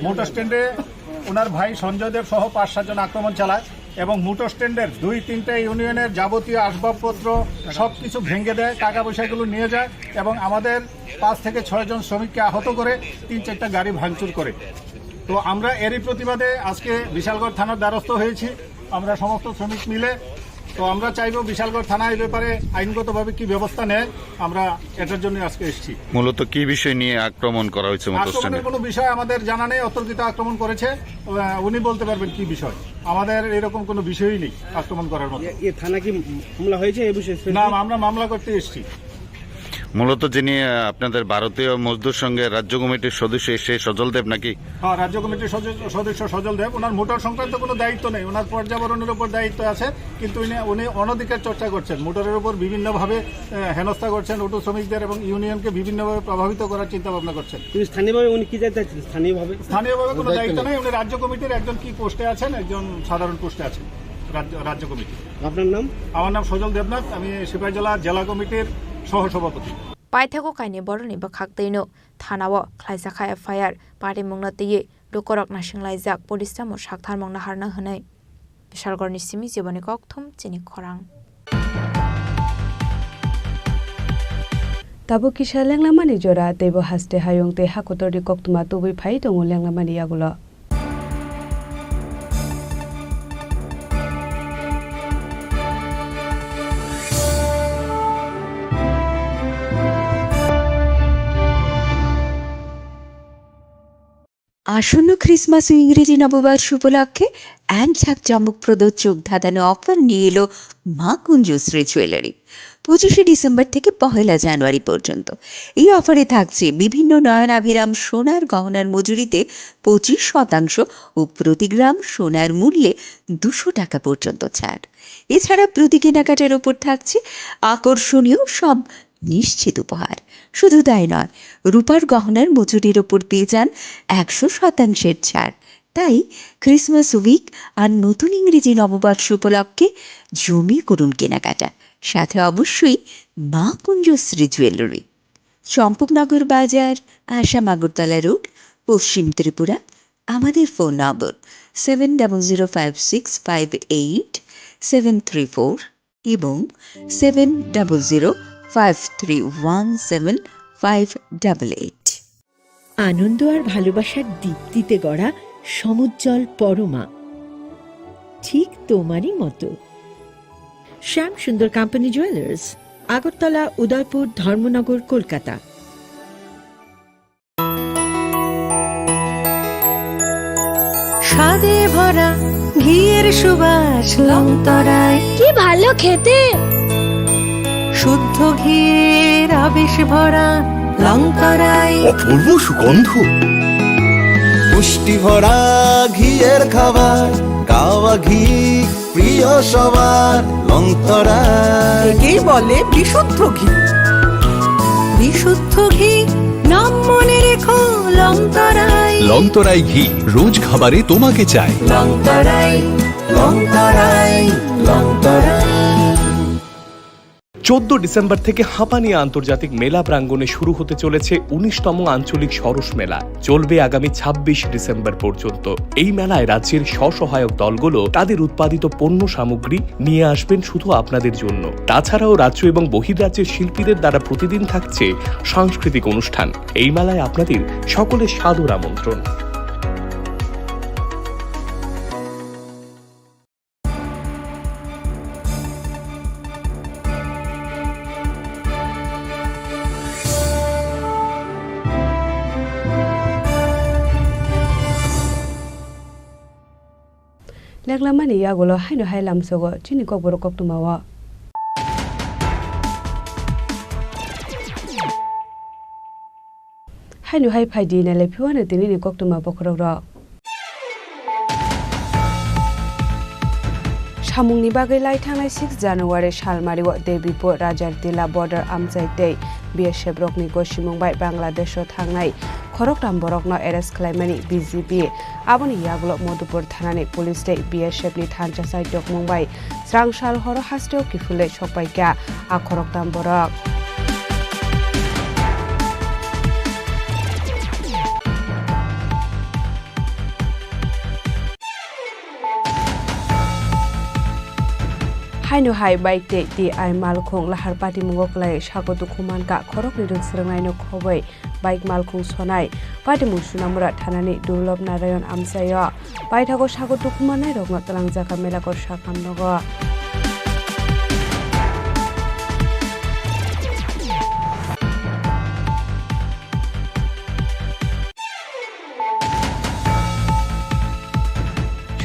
মোটর স্ট্যান্ডে ওনার ভাই সঞ্জয় দেব সহ পাঁচ সাতজন আক্রমণ চালায় এবং মোটর স্ট্যান্ডের দুই তিনটা ইউনিয়নের যাবতীয় আসবাবপত্র সব কিছু ভেঙে দেয়, টাকা পয়সাগুলো নিয়ে যায় এবং আমাদের পাঁচ থেকে ছয় জন শ্রমিককে আহত করে তিন চারটা গাড়ি ভাঙচুর করে। তো আমরা এরই প্রতিবাদে আজকে বিশালগড় থানার দ্বারস্থ হয়েছি। আমরা সমস্ত শ্রমিক মিলে, তো আমরা চাইবো বিশালগড় থানা এই ব্যাপারে আইনগতভাবে কি ব্যবস্থা নেয়, আমরা এটার জন্য আজকে এসেছি। মূলত কি বিষয় নিয়ে আক্রমণ করা হয়েছে মোটর আক্রমণের স্ট্যান্ডে? কোনো বিষয় আমাদের জানা নেই। অতর্কিত আক্রমণ করেছে, আহ, উনি বলতে পারবেন কি বিষয়। আমাদের এরকম কোনো বিষয়ই নেই আক্রমণ করার মতো। ये, ये थाना की मामला হয়েছে এই বিষয়ে? না, আমরা মামলা করতে এসেছি। মূলত যিনি, আহ, আপনাদের ভারতীয় মজদুর সংঘের রাজ্য কমিটির সদস্য, সে সজল দেব নাকি? হ্যাঁ, রাজ্য কমিটির সদস্য, সদস্য সজল দেব। ওনার মোটর সংক্রান্ত কোনো দায়িত্ব নেই, ওনার পর্যাবরণের উপর দায়িত্ব আছে, কিন্তু উনি, উনি অনধিকার চর্চা করছেন, মোটরের উপর বিভিন্নভাবে, আহ, হেনস্থা করছেন, অটো শ্রমিকদের এবং ইউনিয়নকে বিভিন্নভাবে প্রভাবিত করার চিন্তা ভাবনা করছেন। কিন্তু স্থানীয়ভাবে উনি কি দায়িত্ব আছেন? স্থানীয়ভাভাবে কোনো দায়িত্ব দায়িত্ব নেই। নেই, উনি রাজ্য কমিটির একজন কি পোস্টে আছেন, একজন সাধারণ পোস্টে আছেন রাজ্য, রাজ্য কমিটি। আপনার নাম? আমার নাম সজল দেবনাথ, আমি সিপাহীজলা জেলা কমিটির সহসভাপতি। Paithakgo kainwi borokni bwkhak twino thanao khlaijakha F I R, parimungno twiwi lukurok naisinglaijak, police tamo saktharmung naharno hwnwi. Bishalgorni simi Jiboni Kokthum, chini khorang. Tabuk kisa lenglamani jora, teibo haste hayung tei hakotorni koktwma tubui phai tongo lenglamani yagulo. আসন্ন ক্রিসমাস ও ইংরেজি নববর্ষ উপলক্ষে এক ঝাঁক চমকপ্রদ চোখ ধাঁধানো অফার নিয়ে এলো মা কুঞ্জশ্রী জুয়েলারি। পঁচিশে ডিসেম্বর থেকে পহেলা জানুয়ারি পর্যন্ত এই অফারে থাকছে বিভিন্ন নয়নাভিরাম সোনার গহনার মজুরিতে পঁচিশ শতাংশ ও প্রতি গ্রাম সোনার মূল্যে দুশো টাকা পর্যন্ত ছাড়। এছাড়া প্রতি কেনাকাটার ওপর থাকছে আকর্ষণীয় সব নিশ্চিত উপহার। শুধু তাই নয়, রূপার গহনার মজুরির ওপর পেয়ে যান একশো শতাংশের ছাড়। তাই ক্রিসমাস উইক আর নতুন ইংরেজি নববর্ষ উপলক্ষে জমিয়ে করুন কেনাকাটা, সাথে অবশ্যই মা কুঞ্জশ্রী জুয়েলারি, চম্পকনগর বাজার, আসাম আগরতলা রোড, পশ্চিম ত্রিপুরা। আমাদের ফোন নম্বর seven double zero five six five eight seven three four এবং seven double zero five three one seven five double eight. আনন্দ আর ভালোবাসার দীপ্তিতে গড়া সমুজ্জ্বল পরমা, ঠিক তোমারই মতো। শ্যাম সুন্দর কোম্পানি জুয়েলার্স, আগরতলা, উদয়পুর, ধর্মনগর, কলকাতা। স্বাদে ভরা ঘিয়ের সুবাস লংতরায়। কি ভালো খেতে! শুদ্ধ ঘিয়ের আবেশ ভরা লংতরায়। অপূর্ব সুগন্ধ। পুষ্টি ভরা ঘিয়ের খাবার, কাওয়া ঘি প্রিয় সবার লংতরায়। একেই বলে বিশুদ্ধ ঘি। বিশুদ্ধ ঘি, নাম মনে রেখো লংতরায়। লংতরায় ঘি, রোজ খাবারে তোমাকে চাই। লংতরায়, লংতরায়, লংতরায়। চোদ্দ ডিসেম্বর থেকে হাঁপানিয়া আন্তর্জাতিক মেলা প্রাঙ্গণে শুরু হতে চলেছে উনিশতম আঞ্চলিক সরস মেলা। চলবে আগামী ছাব্বিশ ডিসেম্বর পর্যন্ত। এই মেলায় রাজ্যের স্বসহায়ক দলগুলো তাদের উৎপাদিত পণ্য সামগ্রী নিয়ে আসবেন শুধু আপনাদের জন্য। তাছাড়াও রাজ্য এবং বহির্রাজ্যের শিল্পীদের দ্বারা প্রতিদিন থাকছে সাংস্কৃতিক অনুষ্ঠান। এই মেলায় আপনাদের সকলের সাদর আমন্ত্রণ। Leklamani yagulo haino hai lamsogo chini kokborok koktwmao. Haino hai phaidi nailai phiwano tinini koktwma bokhorok rok. Samungni bagwi lai thangnai six January salmario Debipur Rajartila border amchai tei B S F rokni gosimung bai Bangladesh-o thangnai khoroktham borokno arrest khlaimani B G B. Aboni yagulo Madhupur thanani police tei B S F ni thansa saitok mung bai srang sal horo hasteo kiphilwi sokpaikha a khoroktham borok. Haino hai bike tei T I malkhung lahar patimungo kwlai sago dukhu mankha khoroknwi rwng swrwngnaino khobwi bike malkhung sonai patimung Sunamura thanani Durlob Narayan amchaio paithago sago dukhu mannairokno twlangjakha Melakot sakham nogo.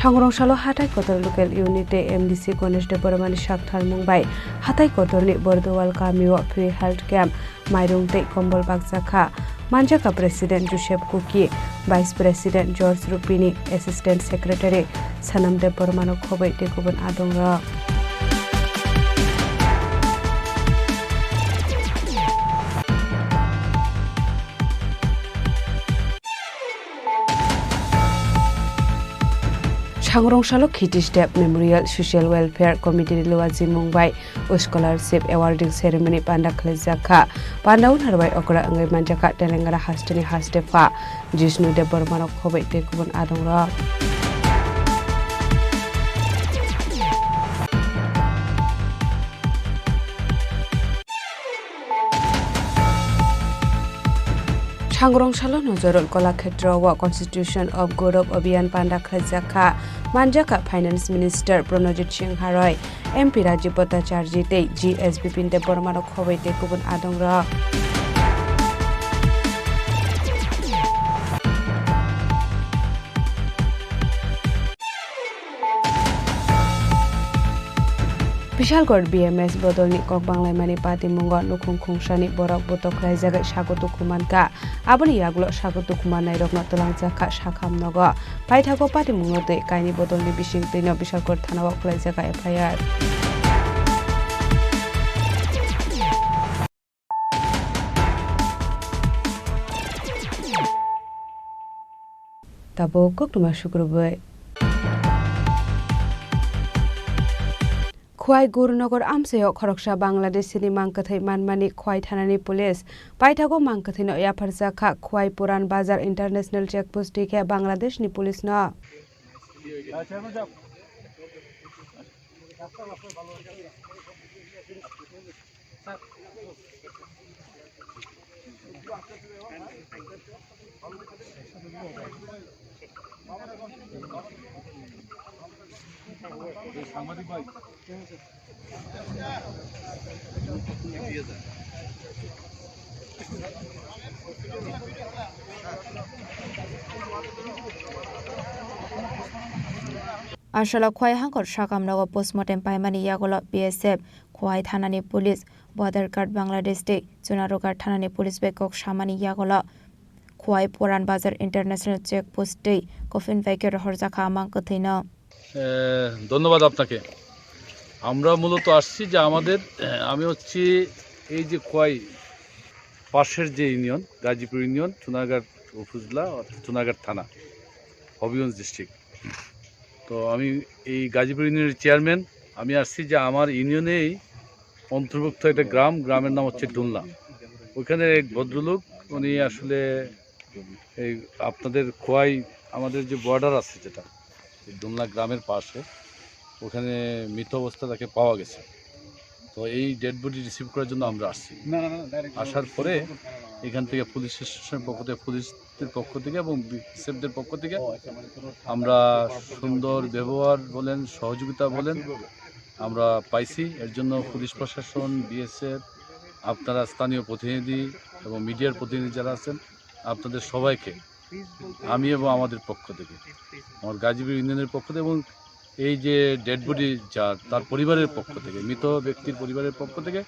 Sangrong salo hathai kotor local unit tei M D C Ganesh Debbarmani saktharmung bai hathai kotorni Bordowal kamio free health camp, mairung tei kombol bakjakha. Manjakha President Joseph Kuki, Vice President George Rupini, Assistant Secretary Sanam Debbarmano khobwi tei kubun adongrok. Sangrong salo Khiti Step Memorial Social Welfare Committee ni luajimung bai scholarship awarding ceremony panda khwlaijakha. Panda o narwai okra wngwi manjakha Telengara hasteni hastepha Jishnu Debbarmano khobwi tei kubun adongrok. Sangrong salo Nojorol Kolakhetra o Constitution of Gaurav Abhiyan panda khlaijakha, manjakha Finance Minister Pranojit Singha Roy, M P Rajiv Bhattacharjee tei G S Bipin Debbarmano khobwi tei kubun adongrok. Bishalgarh B M S bodolni kok banglaimani patimungo nukhung khungsani borok botok khlaijagwi sago dukhu mankha. Aboni yagulo sago dukhu mannairokno twlangjakha sakham nogo. Paithago patimungno twi kaini bodolni bisingtwino Bishalgarh thanao khlaijakha F I R. Tabuk koktwma sukrubwi. Khowai Gurunagar amchaio khoroksa Bangladeshini mangkwthwi manmani Khowai thanani police. Paithago mangkwthwino yapharjakha Khowai Puran Bazar International Check Post twi khe Bangladeshni policeno. Aswla Khowai hangkor sakam nogo postmortem paimani yagulo B S F, Khowai thanani police, Border Guard Bangladesh tei Chunarughar thanani police bai kok samani yagulo Khowai Puran Bazar International Check Post tei coffin bai khe rohorjakha amang kwthwino. এ, ধন্যবাদ আপনাকে। আমরা মূলত আসছি যে আমাদের, এ, আমি হচ্ছি এই যে খোয়াই পাশের যে ইউনিয়ন, গাজীপুর ইউনিয়ন, চুনারঘাট উপজেলা, অর্থাৎ চুনারঘাট থানা, হবিগঞ্জ ডিস্ট্রিক্ট। তো আমি এই গাজীপুর ইউনিয়নের চেয়ারম্যান। আমি আসছি যে আমার ইউনিয়নেই অন্তর্ভুক্ত একটা গ্রাম, গ্রামের নাম হচ্ছে ডুলনা। ওইখানে এক ভদ্রলোক, উনি আসলে এই আপনাদের খোয়াই, আমাদের যে বর্ডার আছে যেটা, এই ডুলনা গ্রামের পাশে, ওখানে মৃত অবস্থা তাকে পাওয়া গেছে। তো এই ডেড বডি রিসিভ করার জন্য আমরা আসছি। আসার পরে এখান থেকে পুলিশ স্টেশনের পক্ষ থেকে, পুলিশদের পক্ষ থেকে এবং বিএসএফদের পক্ষ থেকে আমরা সুন্দর ব্যবহার বলেন, সহযোগিতা বলেন, আমরা পাইছি। এর জন্য পুলিশ প্রশাসন, বিএসএফ, আপনারা স্থানীয় প্রতিনিধি এবং মিডিয়ার প্রতিনিধি যারা আছেন, আপনাদের সবাইকে আমি এবং আমাদের পক্ষ থেকে, আমার গাজীপুর ইউনিয়নের পক্ষ থেকে এবং এই যে ডেড বডি যার, তার পরিবারের পক্ষ থেকে, মৃত ব্যক্তির পরিবারের পক্ষ থেকে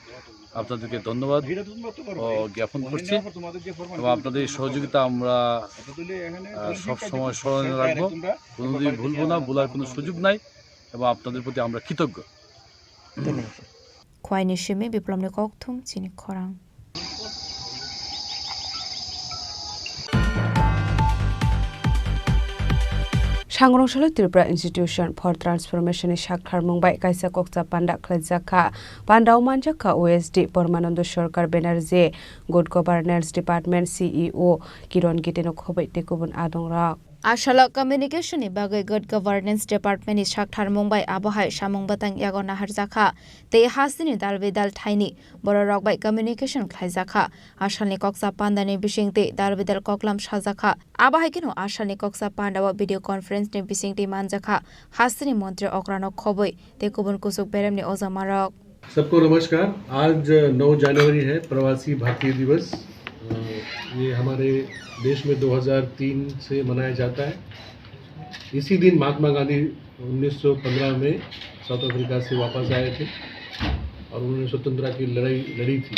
আপনাদেরকে ধন্যবাদ ও জ্ঞাপন করছি এবং আপনাদের এই সহযোগিতা আমরা, আহ, সবসময় স্মরণে রাখবো, কোনোদিন ভুলবো না, ভুলার কোনো সুযোগ নাই। আপনাদের প্রতি আমরা কৃতজ্ঞ। Khwaini simi Biplomni kokthum chini khorang. Sangrong Salo Tripura Institution for Transformation ni sakthar mung bai kaisa kokcha panda khlaijak kha. Panda o manjak kha O S D Parmanando Sarkar Banerjee, Good Governance Department C E O Kiron Gite no khoboi tei kubun adong rok. Asalo communication ni bagwi Good Governance Department ni sakthar mung bai abo hai samung bwtang yago naharjak kha tei hasteni dal bidal thaini borok rok bai communication khlaijak kha. Asalni kokcha panda ni bisingtwi dal bidal koklam sajak kha. Abo hai kheno asalni kokcha panda o video conference ni bisingtwi manjak kha hasteni montri okrano khoboi tei kubun kusuk beremni ojama rok. सबको नमस्कार। आज नौ जनवरी है, प्रवासी भारतीय दिवस। अ, ये हमारे देश में दो हज़ार तीन से मनाया जाता है। इसी दिन महात्मा गांधी उन्नीस सौ पन्द्रह में साउथ अफ्रीका से वापस आए थे और उन्होंने स्वतंत्रता की लड़ाई लड़ी थी।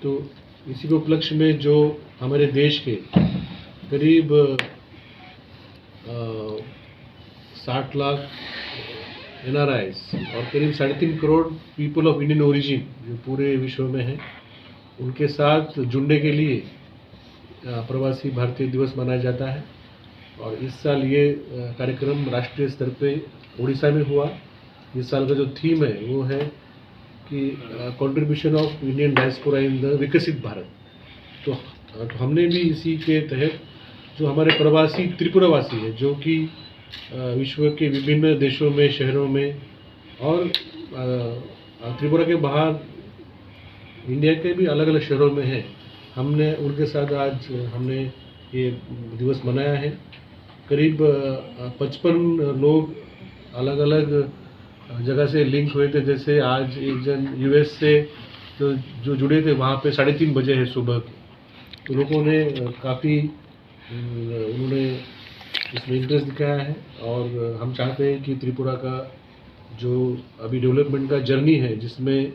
तो इसी के उपलक्ष्य में जो हमारे देश के करीब, अ, साठ लाख एन आर आईज़ और करीब साढ़े तीन crore people of Indian origin जो पूरे विश्व में हैं, उनके साथ जुड़ने के लिए, अ, प्रवासी भारतीय दिवस मनाया जाता है। और इस साल ये, अ, कार्यक्रम राष्ट्रीय स्तर पे उड़ीसा में हुआ। इस साल का जो थीम है, वो है कि, अ, contribution of Indian diaspora in the विकसित भारत। तो, अ, तो हमने भी इसी के तहत जो हमारे प्रवासी त्रिपुरावासी हैं, जो कि, अ, विश्व के विभिन्न देशों में, शहरों में और, अ, अ, त्रिपुरा के बाहर इंडिया के भी अलग-अलग शहरों में हैं, हमने उनके साथ आज हमने ये दिवस मनाया है। करीब, अ, पचपन लोग अलग-अलग जगह से लिंक हुए थे। जैसे आज एक जन यू एस से जो, जो जुड़े थे, वहाँ पे साढ़े तीन बजे है सुबह के। तो लोगों ने, अ, काफ़ी, अम, उन्होंने इसमें इंटरेस्ट दिखाया है और हम चाहते हैं कि त्रिपुरा का जो अभी डेवलपमेंट का जर्नी है, जिसमें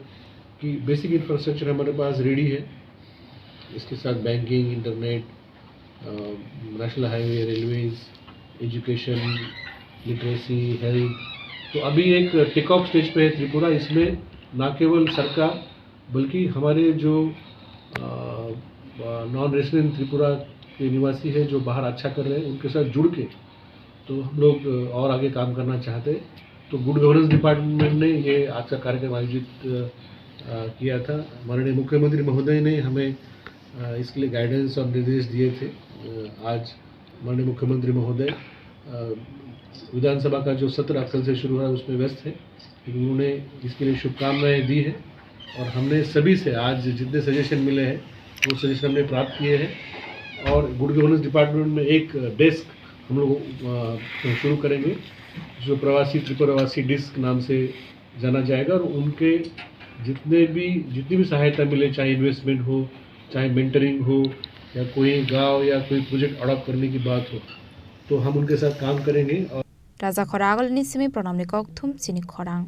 कि बेसिक इंफ्रास्ट्रक्चर हमारे पास रेडी है, इसके साथ बैंकिंग, इंटरनेट, अ, national highway, railways, education, literacy, health. तो अभी एक टेक ऑफ स्टेज पे है त्रिपुरा। इसमें ना केवल सरकार, बल्कि हमारे जो, अ, अ, नॉन रेसिडेंट त्रिपुरा के निवासी हैं, जो बाहर अच्छा कर रहे हैं, उनके साथ जुड़ के तो हम लोग, अ, और आगे काम करना चाहते हैं। तो गुड गवर्नेंस डिपार्टमेंट ने ये आज का कार्यक्रम आयोजित, अ, अ, किया था। माननीय मुख्यमंत्री महोदय ने हमें, अ, इसके लिए गाइडेंस और निर्देश दिए थे। अ, आज माननीय मुख्यमंत्री महोदय, अ, विधानसभा का जो सत्र कल से शुरू हो रहा है, उसमें व्यस्त हैं, लेकिन उन्होंने इसके लिए शुभकामनाएं दी है और हमने सभी से आज जितने सजेशन मिले हैं, वो सजेशन हमने प्राप्त किए हैं और गुड गवर्नेंस डिपार्टमेंट में एक डेस्क हम लोग, अ, शुरू करेंगे, जो प्रवासी त्रिपुरावासी डेस्क नाम से जाना जाएगा और उनके जितने भी, जितनी भी सहायता मिले, चाहे इन्वेस्टमेंट हो, चाहे मेंटरिंग हो, या कोई गांव या कोई प्रोजेक्ट अडॉप्ट करने की बात हो, तो हम उनके साथ काम करेंगे। और Rajakhor agulni simi Pranamni kokthum chini khorang.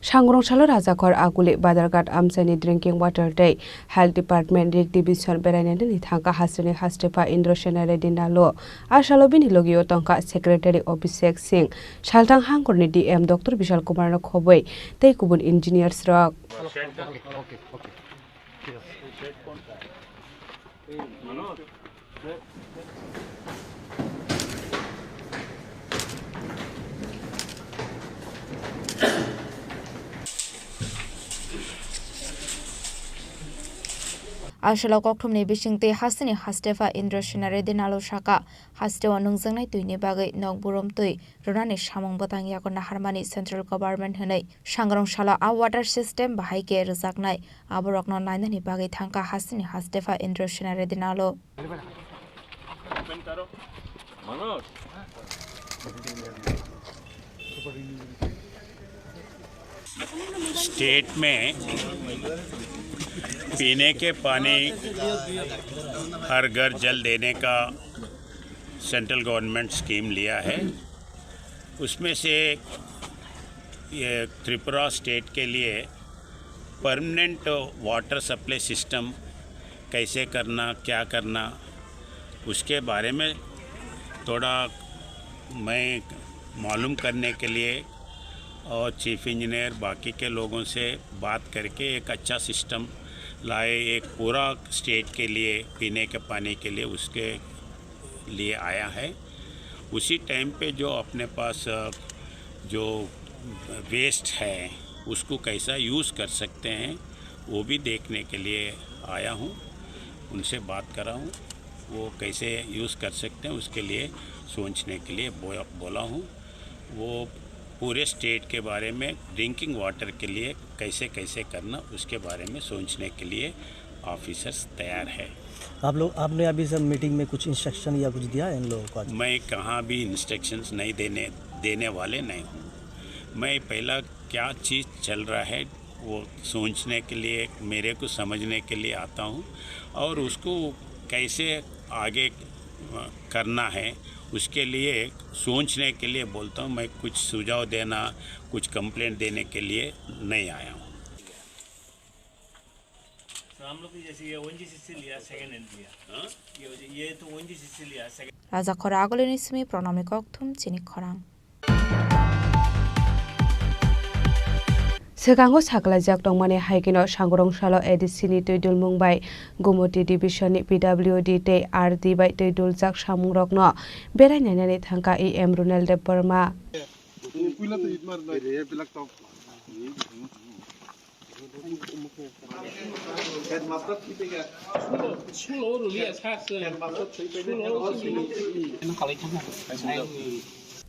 Sangrong Salo Rajakhor aguli Badarghat amchaini drinking water tei Health Department Rik Division berainani thangkha hasteni hastepha Indra Sena Reddy Nalu. A salo bini logio tongkha Secretary Abhishek Singh, Salthang Hangkhorni D M Doctor Bishal Kumar no khoboi tei kubun engineers rok. A salo kokthumni bisingtwi hasteni hastepha Indra Sena Reddy Nalu saka, hasteo nungjaknai twini bagwi nok burum twi rwnani samung bwtang yago naharmani central government hwnwi. Sangrong Salo a water system bahai khe rwjaknai, aborokno nainani bagwi thangkha hasteni hastepha Indra Sena Reddy Nalu. State में पीने के पानी हर घर जल देने का central government scheme लिया है, उसमें से ये त्रिपुरा स्टेट के लिए परमानेंट वाटर सप्लाई सिस्टम कैसे करना, क्या करना, उसके बारे में थोड़ा मैं मालूम करने के लिए और चीफ इंजीनियर बाकी के लोगों से बात करके एक अच्छा सिस्टम लाए, एक पूरा स्टेट के लिए पीने के पानी के लिए, उसके लिए आया है। उसी टाइम पे जो अपने पास, अ, जो वेस्ट है, उसको कैसा यूज़ कर सकते हैं, वो भी देखने के लिए आया हूँ, उनसे बात करा हूँ। वो कैसे यूज़ कर सकते हैं, उसके लिए सोचने के लिए बो-, बोला हूँ। वो पूरे स्टेट के बारे में ड्रिंकिंग वाटर के लिए कैसे, कैसे करना, उसके बारे में सोचने के लिए ऑफिसर्स तैयार है। आप लोग, आपने अभी सब मीटिंग में कुछ इंस्ट्रक्शन या कुछ दिया है इन लोगों को आज? मैं कहाँ भी इंस्ट्रक्शंस नहीं देने, देने वाले नहीं हूँ। मैं पहला क्या चीज़ चल रहा है, वो सोचने के लिए, मेरे को समझने के लिए आता हूँ और उसको कैसे आगे, अ, करना है, उसके लिए सोचने के लिए बोलता हूँ। मैं कुछ सुझाव देना, कुछ कंप्लेंट देने के लिए नहीं आया हूँ। तो हम लोग की जैसे ये वन जी सी सी लिया, सेकंड हैंड लिया। हाँ? ये, ये तो वन जी सी सी लिया, second. Rajakhor Agulini simi Pranamni kokthum chini khorang. Swkango sakhlaijak tongmani hai kheno Sangorong salo A D C ni twi dulmung bai Gumoti division ni P W D tei R D bai twi duljak samungrokno berai nainani thangkha E M Runel Debbarma. Headmaster thwi tongya. School o rwliya sir se. Headmaster thwi tongya. School o rwliya.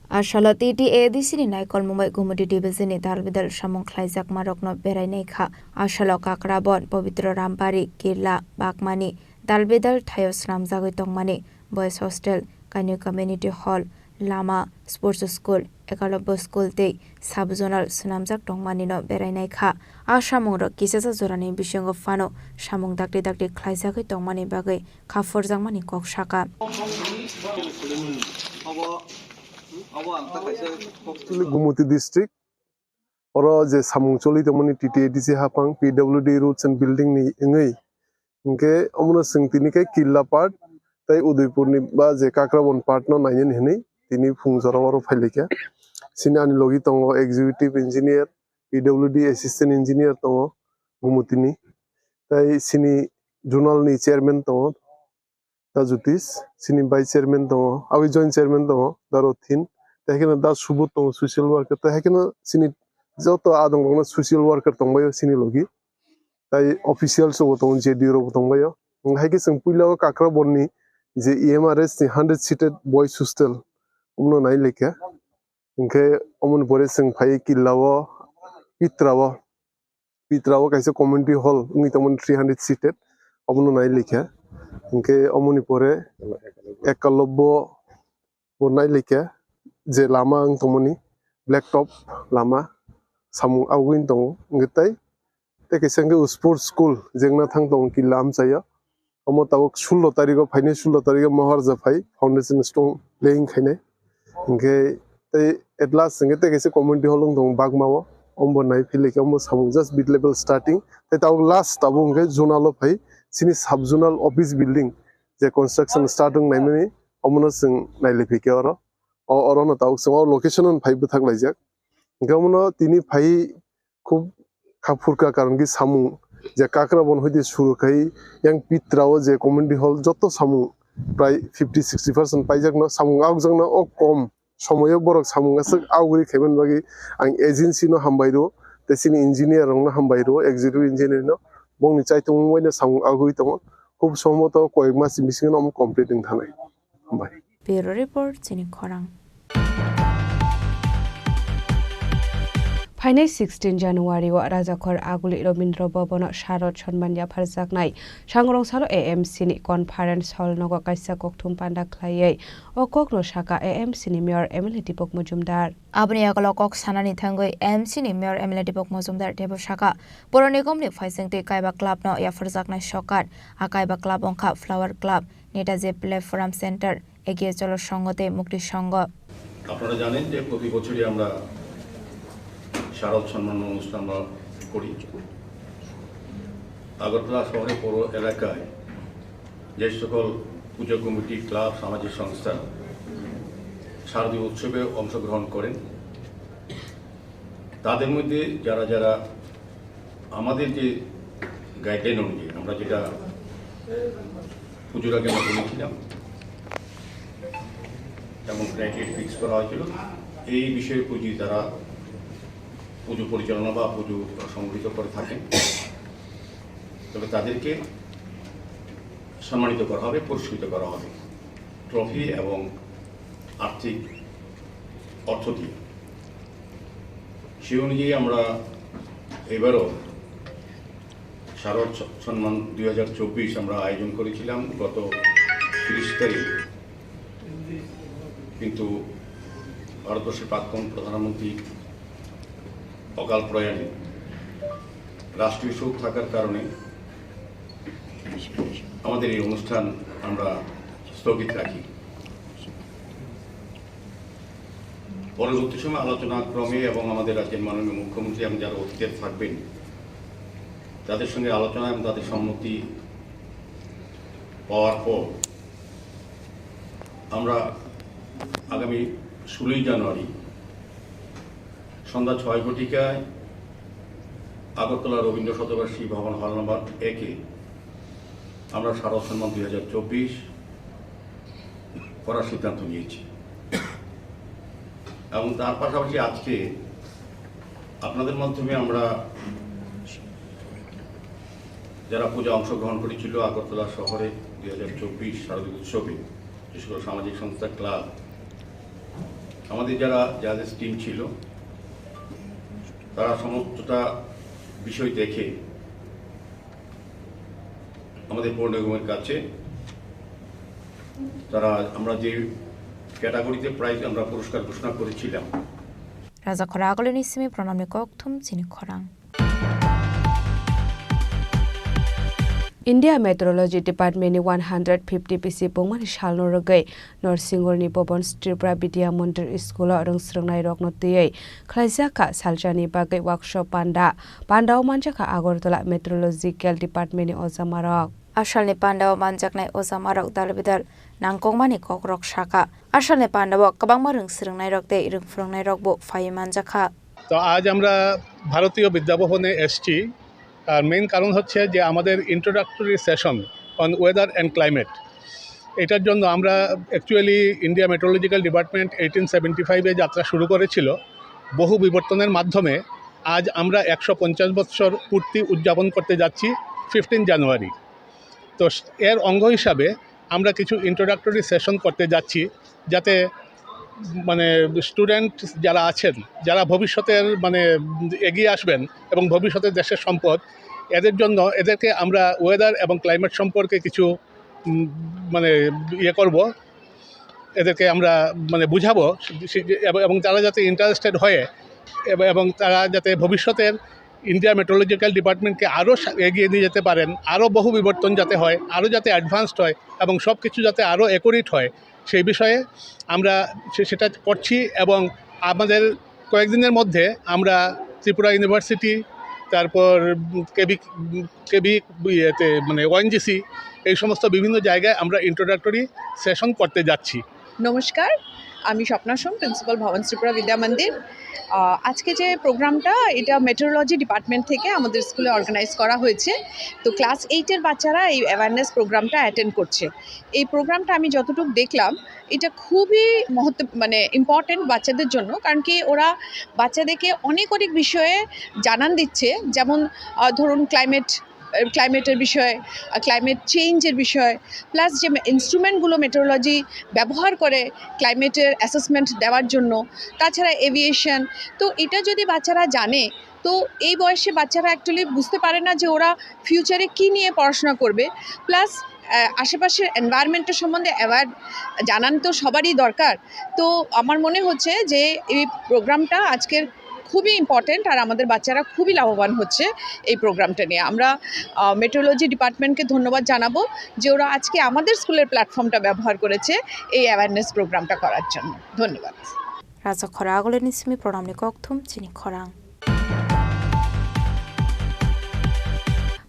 A salo T T A D C ni naikolmung bai Gumoti division ni dalbidal samung khlaijakmarokno berai naikha. A salo Kakrabon, Pobitro Rampari, Kirla, Bakmani dalbidal thaio swnamjagwi tongmani Boys Hostel, Kanu Community Hall, lama, Sports School, Ekalobbo School tei Sub-zonal swnamjak tongmanino berai naikha. A samungrok kichasa jorani bisingo phano samung dakti dakti khlaijagwi tongmani bagwi kha phurjakmani kok saka. Actually, Gumoti district, oro je samung choli tongmani T T A D C haphang P W D roads and building ni wngwi, hinkhe omono chwng tini khe Killa part tei Udaipur ni ba je Kakrabon part no nainani hinwi tini phung jora oro phailaikha. Chini ani logi tongo executive engineer, P W D assistant engineer tongo Gumoti ni, tei chini zonal ni chairman tongo. Da Jyotish, chini vice chairman tongo, aboni joint chairman tongo, Da Rothin, tei haikhe no Da Subodh tongo, social worker, tei haikhe no chini joto adong rok no social worker tongbaio chini logi, tei officials rok bo tongo, J D O rok bo tongbaio. Haikhe chwng puila o Kakrabon ni je E M R S ni hundred seated boys hostel, omono nailaikha. Hinkhe omoni pore chwng phai Killa o, Pitra o, Pitra o kaisa community hall wngwi tongmani three hundred seated, obono nailaikha. Hinkhe omoni pore Ekalobbo bo nailaikha, je lama wng tongmani black top lama, samung agwi tongo. Hinkhe tei, tei kaisa hinkhe sports school jengna thang tongo Killa amchaio. Omo tabuk sullo tarikgo phainai, sullo tarikgo Maharaja phai foundation stone laying khainai. Hinkhe tei at last hinkhe tei kaisa community hall wng tongo Bagmao, omo bo nai philai khe omo samung just mid level starting. Tei tabuk last tabuk hinkhe zonal o phai chini sub zonal office building je construction start wng naimani, omono chwng nailai phikhe oro. O, orono tabuk chwng o location o phai bwthak laijak. Hinkhe omono tini phai khub kha phurkha, karon ki samung je Kakrabon hoite suru khai yang Pitra o je community hall joto samung prai fifty sixty percent paijakno, samung agjakno o kom somoyo borok samung aswk agri khaimani bagwi ang agency no hambai rwo, tei chini engineer rokno hambai rwo, executive engineer no bongni chaitung bai no samung agwi tongo, khub somboto koyek mas bisingo no omo complete wng thanai. Hambai. Bureau Report, chini khorang. Phainai sixteen January o Rajakhor Aguli Rabindra Bhavan o Sharad Sonman yapharjaknai Sangrong salo A M C ni conference hall nogo kaisa kokthum panda khlaiwi o kokno saka A M C ni Mayor M L A Deepak Majumdar. Aboni yagulo kok sanani thangwi A M C ni Mayor M L A Deepak Majumdar teibo saka, Pura Nigam ni phaisingtwi Kaiba Club no yapharjaknai sokat. A Kaiba Club wngkha Flower Club, Netaji Platform Center, এগিয়ে চলো সঙ্গ দে মুক্তি সঙ্গ। আপনারা জানেন যে প্রতি বছরই আমরা শারদ সম্মান অনুষ্ঠান আমরা করি। আগরতলা শহরে পৌর এলাকায় যে সকল পুজো কমিটি, ক্লাব, সামাজিক সংস্থা শারদীয় উৎসবে অংশগ্রহণ করেন। তাদের মধ্যে যারা যারা আমাদের যে গাইডলাইন অনুযায়ী আমরা যেটা পুজোর আগে আমরা বলেছিলাম এবং ক্রাইটেরিয়া ফিক্স করা হয়েছিল, এই বিষয়ে পুঁজি তারা পুজো পরিচালনা বা পুজো সংগঠিত করে থাকেন, তবে তাদেরকে সম্মানিত করা হবে, পুরস্কৃত করা হবে ট্রফি এবং আর্থিক অর্থ দিয়ে। সেই অনুযায়ী আমরা এবারও শারদ স-, সম্মান দুই হাজার চব্বিশ আমরা আয়োজন করেছিলাম গত তিরিশ তারিখ, কিন্তু ভারতবর্ষের প্রাক্তন প্রধানমন্ত্রী অকাল প্রয়াণে রাষ্ট্রীয় শোক থাকার কারণে আমাদের এই অনুষ্ঠান আমরা স্থগিত রাখি। পরবর্তী সময় আলোচনা ক্রমে এবং আমাদের রাজ্যের মাননীয় মুখ্যমন্ত্রী এবং যারা অতিথি থাকবেন, তাদের সঙ্গে আলোচনা এবং তাদের সম্মতি পাওয়ার পর আমরা আগামী ষোলোই জানুয়ারি সন্ধ্যা ছয় ঘটিকায় আগরতলা রবীন্দ্র শতবার্ষিকী ভবন হল নম্বর একে আমরা শারদ সম্মান দুই হাজার চব্বিশ করার সিদ্ধান্ত নিয়েছি। এবং তার পাশাপাশি আজকে আপনাদের মাধ্যমে আমরা যারা পূজা অংশগ্রহণ করেছিল আগরতলা শহরে দুই হাজার চব্বিশ শারদীয় উৎসবে, বিশেষ করে সামাজিক সংস্থা, ক্লাব, আমাদের যারা জাজেস টিম ছিল, তারা সমস্তটা বিষয় দেখে আমাদের পৌর নিগমের কাছে তারা, আমরা যে ক্যাটাগরিতে প্রাইজ আমরা পুরস্কার ঘোষণা করেছিলাম। Raja Khoragulini simi pranamni kokthum chini khorang. India Meteorology Department ni one hundred fifty bisi pungmani salno rwgwi Norsingholni Bobon Tripura Vidya Mandir School o rwng swrwngnairokno twiwi khlaijak kha salsani bagwi workshop panda. Pandao manjakha Agartala Meteorological Department ni ojamarok. Asalni pandao manjaknai ojamarok dalbidal nangkukmani kokrok sakha. Asalni pandao kwbangma rwng swrwngnairok tei rwng phwrwngnairokbo phaiwi manjakha. তো আজ আমরা ভারতীয় বিদ্যাভবনে এসছি, তার মেইন কারণ হচ্ছে যে আমাদের introductory session on weather and climate, এটার জন্য আমরা actually India meteorological department eighteen seventy ফাইভে যাত্রা শুরু করেছিল বহু বিবর্তনের মাধ্যমে। আজ আমরা একশো পঞ্চাশ বছর পূর্তি উদযাপন করতে যাচ্ছি ফিফটিন জানুয়ারি। তো এর অঙ্গ হিসাবে আমরা কিছু ইন্ট্রোডাক্টরি সেশন করতে যাচ্ছি, যাতে মানে স্টুডেন্ট যারা আছেন, যারা ভবিষ্যতের মানে এগিয়ে আসবেন এবং ভবিষ্যতের দেশের সম্পদ, এদের জন্য, এদেরকে আমরা ওয়েদার এবং ক্লাইমেট সম্পর্কে কিছু উম, মানে ইয়ে করব, এদেরকে আমরা মানে বুঝাবো, সে-, সে-, এবং, এবং তারা যাতে ইন্টারেস্টেড হয়ে এব-, এবং তারা যাতে ভবিষ্যতের ইন্ডিয়া মেট্রোলজিক্যাল ডিপার্টমেন্টকে আরও সা-, এগিয়ে নিয়ে যেতে পারেন, আরও বহু বিবর্তন যাতে হয়, আরও যাতে অ্যাডভান্সড হয় এবং সব কিছু যাতে আরও অ্যাকুরেট হয়, সেই বিষয়ে আমরা সে-, সেটা করছি। এবং আমাদের কয়েকদিনের মধ্যে আমরা ত্রিপুরা ইউনিভার্সিটি, তারপর কেবি, কেবি ইয়েতে মানে ওএনজিসি, এই সমস্ত বিভিন্ন জায়গায় আমরা ইন্ট্রোডাক্টরি সেশন করতে যাচ্ছি। নমস্কার, আমি স্বপ্না সোম, প্রিন্সিপাল ভবন ত্রিপুরা বিদ্যা মন্দির। আহ, আজকে যে প্রোগ্রামটা, এটা মেট্রোলজি ডিপার্টমেন্ট থেকে আমাদের স্কুলে অর্গানাইজ করা হয়েছে। তো ক্লাস এইটের বাচ্চারা এই অ্যাওয়ারনেস প্রোগ্রামটা অ্যাটেন্ড করছে। এই প্রোগ্রামটা আমি যতটুকু দেখলাম, এটা খুবই মহত্ব, মানে ইম্পর্টেন্ট বাচ্চাদের জন্য, কারণ কি ওরা বাচ্চাদেরকে অনেক অনেক বিষয়ে জানান দিচ্ছে, যেমন আহ, ধরুন ক্লাইমেট, আহ, ক্লাইমেটের বিষয়ে, আহ, ক্লাইমেট চেঞ্জের বিষয়ে, প্লাস যে ইনস্ট্রুমেন্টগুলো মেট্রোলজি ব্যবহার করে ক্লাইমেটের অ্যাসেসমেন্ট দেওয়ার জন্য, তাছাড়া এভিয়েশন। তো এটা যদি বাচ্চারা জানে, তো এই বয়সে বাচ্চারা অ্যাকচুয়ালি বুঝতে পারে না যে ওরা ফিউচারে কী নিয়ে পড়াশোনা করবে, প্লাস আহ, আশেপাশের এনভায়রনমেন্টের সম্বন্ধে অ্যাওয়ার জানান তো সবারই দরকার। তো আমার মনে হচ্ছে যে এই প্রোগ্রামটা আজকের খুবই ইম্পর্টেন্ট, আর আমাদের বাচ্চারা খুবই লাভবান হচ্ছে এই প্রোগ্রামটা নিয়ে। আমরা আহ, মেট্রোলজি ডিপার্টমেন্টকে ধন্যবাদ জানাবো যে ওরা আজকে আমাদের স্কুলের প্ল্যাটফর্মটা ব্যবহার করেছে এই অ্যাওয়ারনেস প্রোগ্রামটা করার জন্য। ধন্যবাদ। Raja Khoragulini simi pranamni kokthum chini khorang.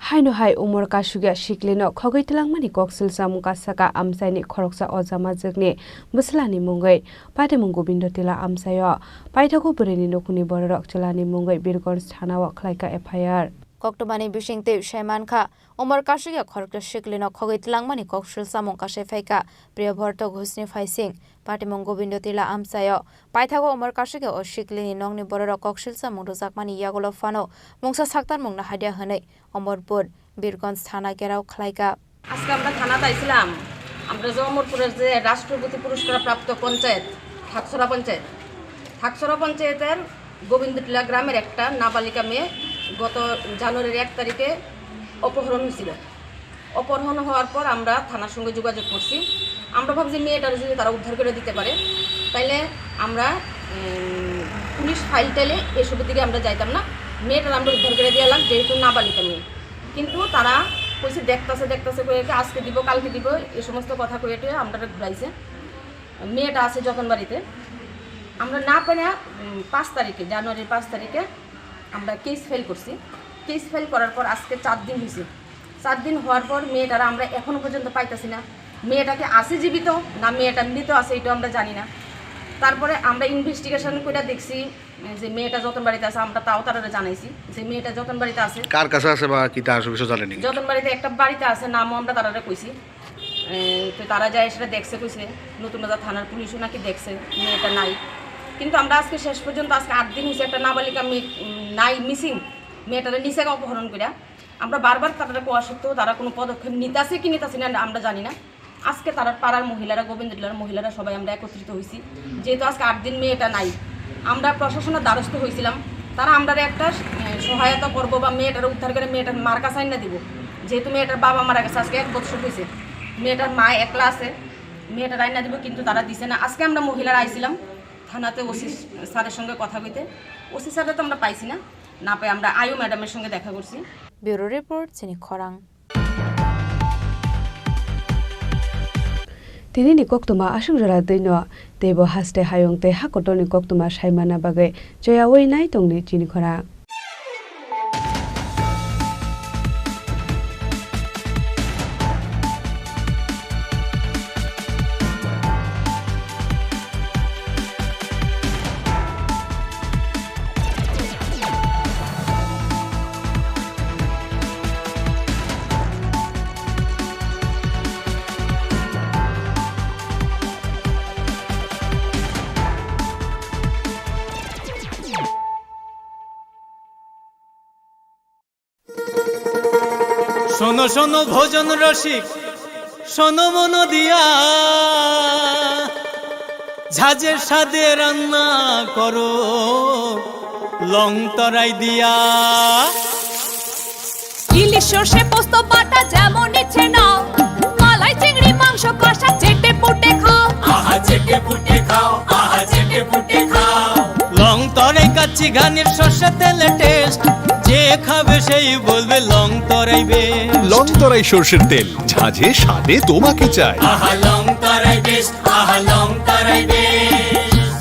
Haino hai umor kasugya siklino khogwi twlangmani koksil chamung kasaka amchaini khoroksa ojama jwkni bwslani mungwi patimung Gobindo Tila amchaio paithago bwrwini nukhungni bororok chwlani mungwi Birgonj thanao khlaika F I R. Koktwmani bisingtwi saimankha, umor kasugya khoroksa siklino khogwi twlangmani koksil chamung kasai phaika Priyabrata Ghoshni phaising patimung Gobindo Tila amchaio paithago umor kasugya o siklini nokni bororok koksil chamung rwjakmani yagulo phano mungsa saktarmung naharya hwnwi Omorpur, Birgonj thana gherao khlaika. আজকে আমরা থানাতে আইছিলাম, আমরা যে অমরপুরের যে রাষ্ট্রপতি পুরস্কার প্রাপ্ত পঞ্চায়েত, থাকছড়া পঞ্চায়েত, থাকছড়া পঞ্চায়েতের গোবিন্দটিলা গ্রামের একটা নাবালিকা মেয়ে গত জানুয়ারির এক তারিখে অপহরণ হয়েছিল। অপহরণ হওয়ার পর আমরা থানার সঙ্গে যোগাযোগ করছি। আমরা ভাবছি মেয়েটারে যদি তারা উদ্ধার করে দিতে পারে, তাইলে আমরা, উম, পুলিশ ফাইল টাইলে এসবের দিকে আমরা যাইতাম না। মেয়েটারে আমরা উদ্ধার করে দিয়ে এলাম, যেহেতু নাবালিকা মেয়ে। কিন্তু তারা কইছে, "দেখতাছে, দেখতাছে," কইয়া কি আজকে দিব, কালকে দিব, এই সমস্ত কথা কইয়া টইয়া আমরা ঘুরাইছে। মেয়েটা আছে যতনবাড়িতে। আমরা না পাই না, উম, পাঁচ তারিখে, জানুয়ারির পাঁচ তারিখে আমরা কেস ফাইল করছি। কেস ফাইল করার পর আজকে চার দিন হয়েছে। চার দিন হওয়ার পর মেয়েটারা আমরা এখনো পর্যন্ত পাইতাছি না। মেয়েটাকে আছে জীবিত না মেয়েটা মৃত আছে, এটা আমরা জানি না। তারপরে আমরা ইনভেস্টিগেশন করে দেখছি যে মেয়েটা যতনবাড়িতে আছে, আমরা তাও তারা জানাইছি যে মেয়েটা যতনবাড়িতে আছে। কার কাছে আছে বা কি তার বিষয়ে জানেনি? যতনবাড়িতে একটা বাড়িতে আছে, নামও আমরা তারা কইছি। এ, তো তারা যায় সেটা দেখছে কইছে, নতুন বাজার থানার পুলিশও নাকি দেখছে মেয়েটা নাই। কিন্তু আমরা আজকে শেষ পর্যন্ত, আজকে আট দিন হয়েছে একটা নাবালিকা মেয়ে, উম, নাই, মিসিং, মেয়েটারে নিচে অপহরণ করে। আমরা বারবার তারা কোয়া সত্ত্বেও তারা কোনো পদক্ষেপ নিতাছে কি নিতাছে না আমরা জানি না। আজকে তারা পাড়ার মহিলারা, গোবিন্দটিলার মহিলারা সবাই আমরা একত্রিত হয়েছি, যেহেতু আজকে আট দিন মেয়েটা নাই। আমরা প্রশাসনের দ্বারস্থ হয়েছিলাম, তারা আমরা একটা, এ, সহায়তা করবো বা মেয়েটারে উদ্ধার করে মেয়েটার মার কাছে আইনা দিব, যেহেতু মেয়েটার বাবা মারা গেছে আজকে এক বছর হয়েছে। মেয়েটার মা একলা আছে, মেয়েটার আইনা দিব, কিন্তু তারা দিছে না। আজকে আমরা মহিলারা আইছিলাম থানাতে ওসি স্যারের সঙ্গে কথা কইতে, ওসি স্যাররা তো আমরা পাইছি না, না পাই আমরা আয়ু ম্যাডামের সঙ্গে দেখা করছি। Bureau report, Chini Khorang. Tini ni koktwma aswk jora twi no, teibo haste hayung tei hakotor ni koktwma saimana bagwi choyawi nai tongni Chini Khorang. শোনো শোনো ভোজন রসিক, শোনো মন দিয়া, ঝাঁঝে স্বাদে রান্না করো লং তরাই দিয়া। ইলিশ সর্ষে পোস্ত বাটা যেমন ইচ্ছে নাও, মালাই চিংড়ি মাংস কষা চেটে পুটে খাও। আহা চেটে পুটে খাও, আহা চেটে পুটে খাও। লং তরাই কাচ্চি ঘানির সর্ষে তেলে টেস্ট, যে খাবে সেই বলবে লং তরাই বেস্ট। লং তরাই সর্ষের তেল, ঝাঁঝে স্বাদে তোমাকে চাই। আহা লং তরাই বেস্ট, আহা লং তরাই বেস্ট।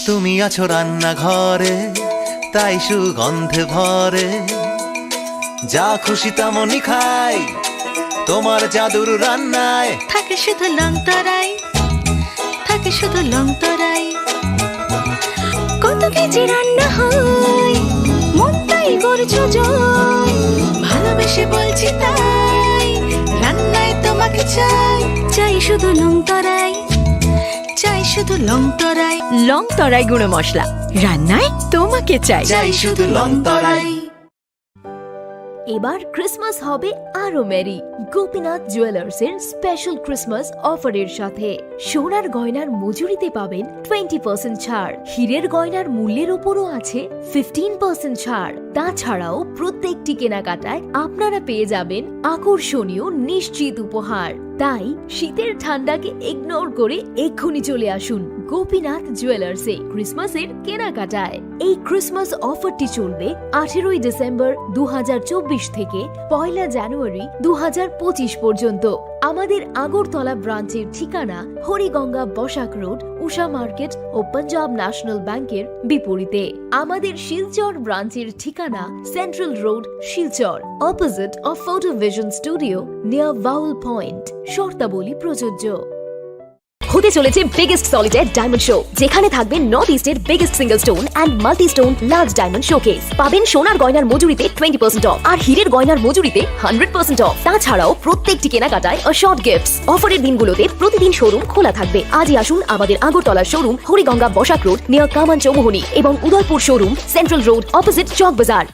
তুমি আছো রান্নাঘরে, তাই সুগন্ধে ভরে। যা খুশি তেমনই খাই, তোমার জাদুর রান্নায়। থাকে শুধু লং তরাই, থাকে শুধু লং তরাই। কত কেজি রান্না হয়, মনটাই করছো জয়। ভালোবেসে বলছি তাই, রান্নায় তোমাকে চাই। চাই শুধু লং তরাই, চাই শুধু লং তরাই। লং তরাই গুঁড়ো মশলা, রান্নায় তোমাকে চাই। চাই শুধু লং তরাই। এবার ক্রিসমাস হবে আরো মেরি গোপীনাথ জুয়েলার্সের স্পেশাল ক্রিসমাস অফারের সাথে। সোনার গয়নার মজুরিতে পাবেন টোয়েন্টি পার্সেন্ট ছাড়, হীরের গয়নার মূল্যের ওপরও আছে ফিফটিন পার্সেন্ট ছাড়। তাছাড়াও প্রত্যেকটি কেনাকাটায় আপনারা পেয়ে যাবেন আকর্ষণীয় নিশ্চিত উপহার। তাই শীতের ঠান্ডাকে ইগনোর করে এক্ষুনি চলে আসুন গোপীনাথ জুয়েলার্সে ক্রিসমাসের কেনাকাটায়। এই ক্রিসমাস অফারটি চলবে আঠেরোই ডিসেম্বর দু হাজার চব্বিশ থেকে পয়লা জানুয়ারি দু হাজার পঁচিশ পর্যন্ত। আমাদের আগরতলা ব্রাঞ্চের ঠিকানা হরিগঙ্গা বসাক রোড, উষা মার্কেট ও পাঞ্জাব ন্যাশনাল ব্যাংকের বিপরীতে। আমাদের শিলচর ব্রাঞ্চের ঠিকানা central road, Silchar, opposite of photo vision studio, near ভাউল পয়েন্ট। শর্তাবলী প্রযোজ্য। হতে চলেছে বিগেস্ট সলিটের ডায়মন্ড শো, যেখানে থাকবে নর্থ ইস্টের biggest single stone and multi stone large diamond showcase. পাবেন সোনার গয়নার মজুরিতে টোয়েন্টি পার্সেন্ট অফ আর হীরের গয়নার মজুরিতে হান্ড্রেড পার্সেন্ট অফ। তাছাড়াও প্রত্যেকটি কেনাকাটায় অ্যাসর্ট গিফটস। অফারের দিনগুলোতে প্রতিদিন শোরুম খোলা থাকবে। আজই আসুন আমাদের আগরতলার showroom Hariganga Basak road near Kaman Chowmuhani এবং Udaipur showroom central road opposite Chak বাজার।